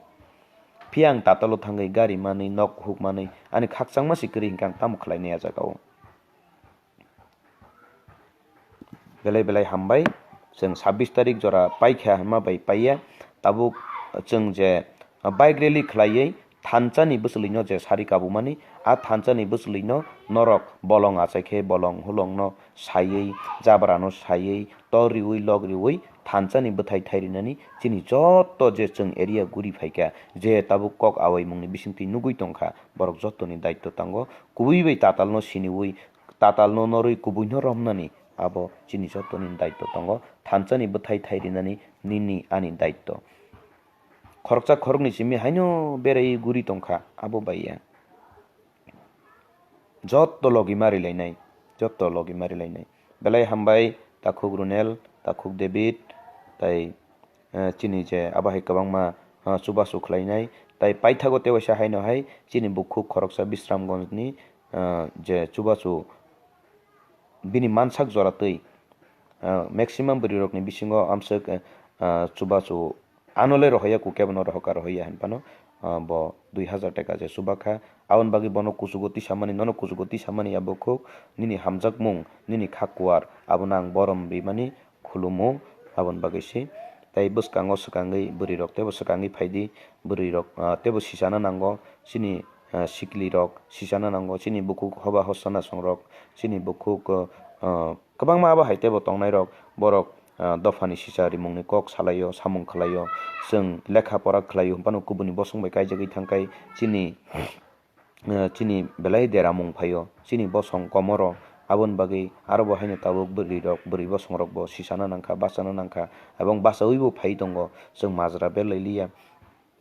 Phiya ang tatalo thangwi gari manwi, nok kuhuk manwi, ani khakchangma se kwrwi hinkhe ang tamo khlainai a jagao? Belai belai hambai. Chwng sabbish tarik jora paikha hwnma bai paiya. Tabuk chwng je bike rally khlaiwi thansa ni bwchwlwi no je sari kabumani, a thansa ni bwchwlwi no norok bolong achai khe bolong hulong no saiwi, jabra no saiwi, tor riwi, lok riwi thansa ni bwthai thai rinani chini jotto je chwng area guri phaikha, je tabuk kok awaimung ni bisingtwi nugwi tongkha, borok jotto ni daitto tango. Kubui bai tatal no siniwi, tatal no norwi kubui no romnani abo chini jotto ni daitto tongo. Thansa ni bwthai thai rinani nini ani daitto. Khoroksa khoroknwi simi haino berai guri tongkha abo bai ya. Jotto logi ma rilainai, jotto logi ma rilainai. Belai hambai takhuk Runel, takhuk David, tai, eh, chini je abo hai kwbangma, eh, chubachu khlainai. Tai paithago tewaisa haino hai chini bukhuk khoroksa Bisramganj ni, eh, je chubachu bini mansak jora twi, ah, maximum bwrwi rokni bisingo amswk, ah, chubachu ano le rohorya, kukya bono rohorka rohorya hinphano, ah, bo dui hazar taka je chubakha. Aboni bagwi bono kuchugo tisamani, nono kuchugo tisamani abo khuk nini hamjakmung, nini kha kuar, abono ang borom rimani khulumo, aboni bagwi se. Tai bwskango swkangwi bwrwi rok teibo swkangwi phaidi, bwrwi rok, ah, teibo sichana nango, chini, ah, sikli rok sichana nango, chini bukhuk hoba hosa nasong rok, chini bukhuk, ah, kwbangma abo hai teibo tongnai rok, borok, ah, dophani sisa rimungni kok salaio, samung khlaio, chwng lekha pora khlaio, hinphano kubuni bosong bai kaijagwi thangkhai chini, ah, chini belai deramung phaio, chini bosong komoro. Aboni bagwi aro bo haino tabuk bwrwi rok, bwrwi bosong rok bo sichana nangkha, bachana nangkha, ebong bachaui bo phai tongo, chwng majra berlai liya.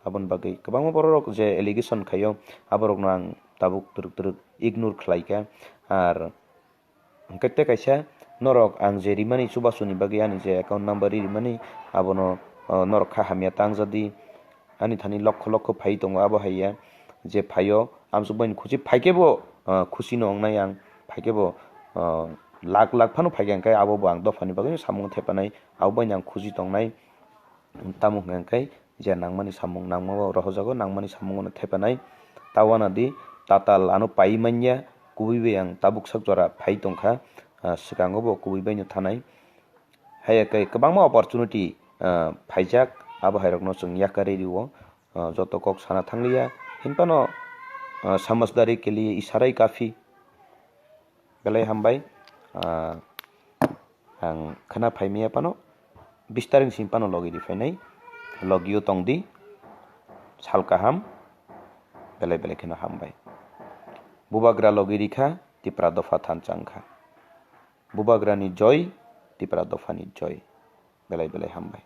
Aboni bagwi kwbangma borok rok je allegation khaio, aborokno ang tabuk twrwk twrwk ignore khlaikha. Ar Hwnkhe tei kaisa norok ang je rimani chubachuni bagwi ani je account number ri rimani, abono, o, norok kha hamya tangjadi. Ani thani lokho lokho phai tongo, abo hai ya je phaio, amsuk bai ni khuchi phaikhe bo, o, khuchi no wngnai ang, phaikhe bo, o, lakh lakh phano phaikha, hwnkhe abo bo ang dophani bagwi samung thepanai, abo bai ni ang khuchi tongnai. Tamo hwnka hwnkhe je nangmani samung nangma o rohojago, nangmani samung no thepanai. Ta uanadi tatal ano pai manya, kubui bai ang tabuk sak jora phai tongkha, ah, swkango bo kubui bai no thanai. Haiya khe kwbangma opportunity, ah, phaijak, abo hai rokno chwng yakarwi rio, ah, joto kok sana thangliya. Hinphano, ah, samajhdari ke liye ishara hi kafi. Belai hambai, ah, ang khna phai maya phano, bis tarik simi phano logi ri phainai, logio tongdi, sal kaham, belai belai kheno hambai. Bubagra logi rikha, Tipra dopha thansa wngkha. Bubagrani joy, Tipra dophani joy. Belai belai hambai.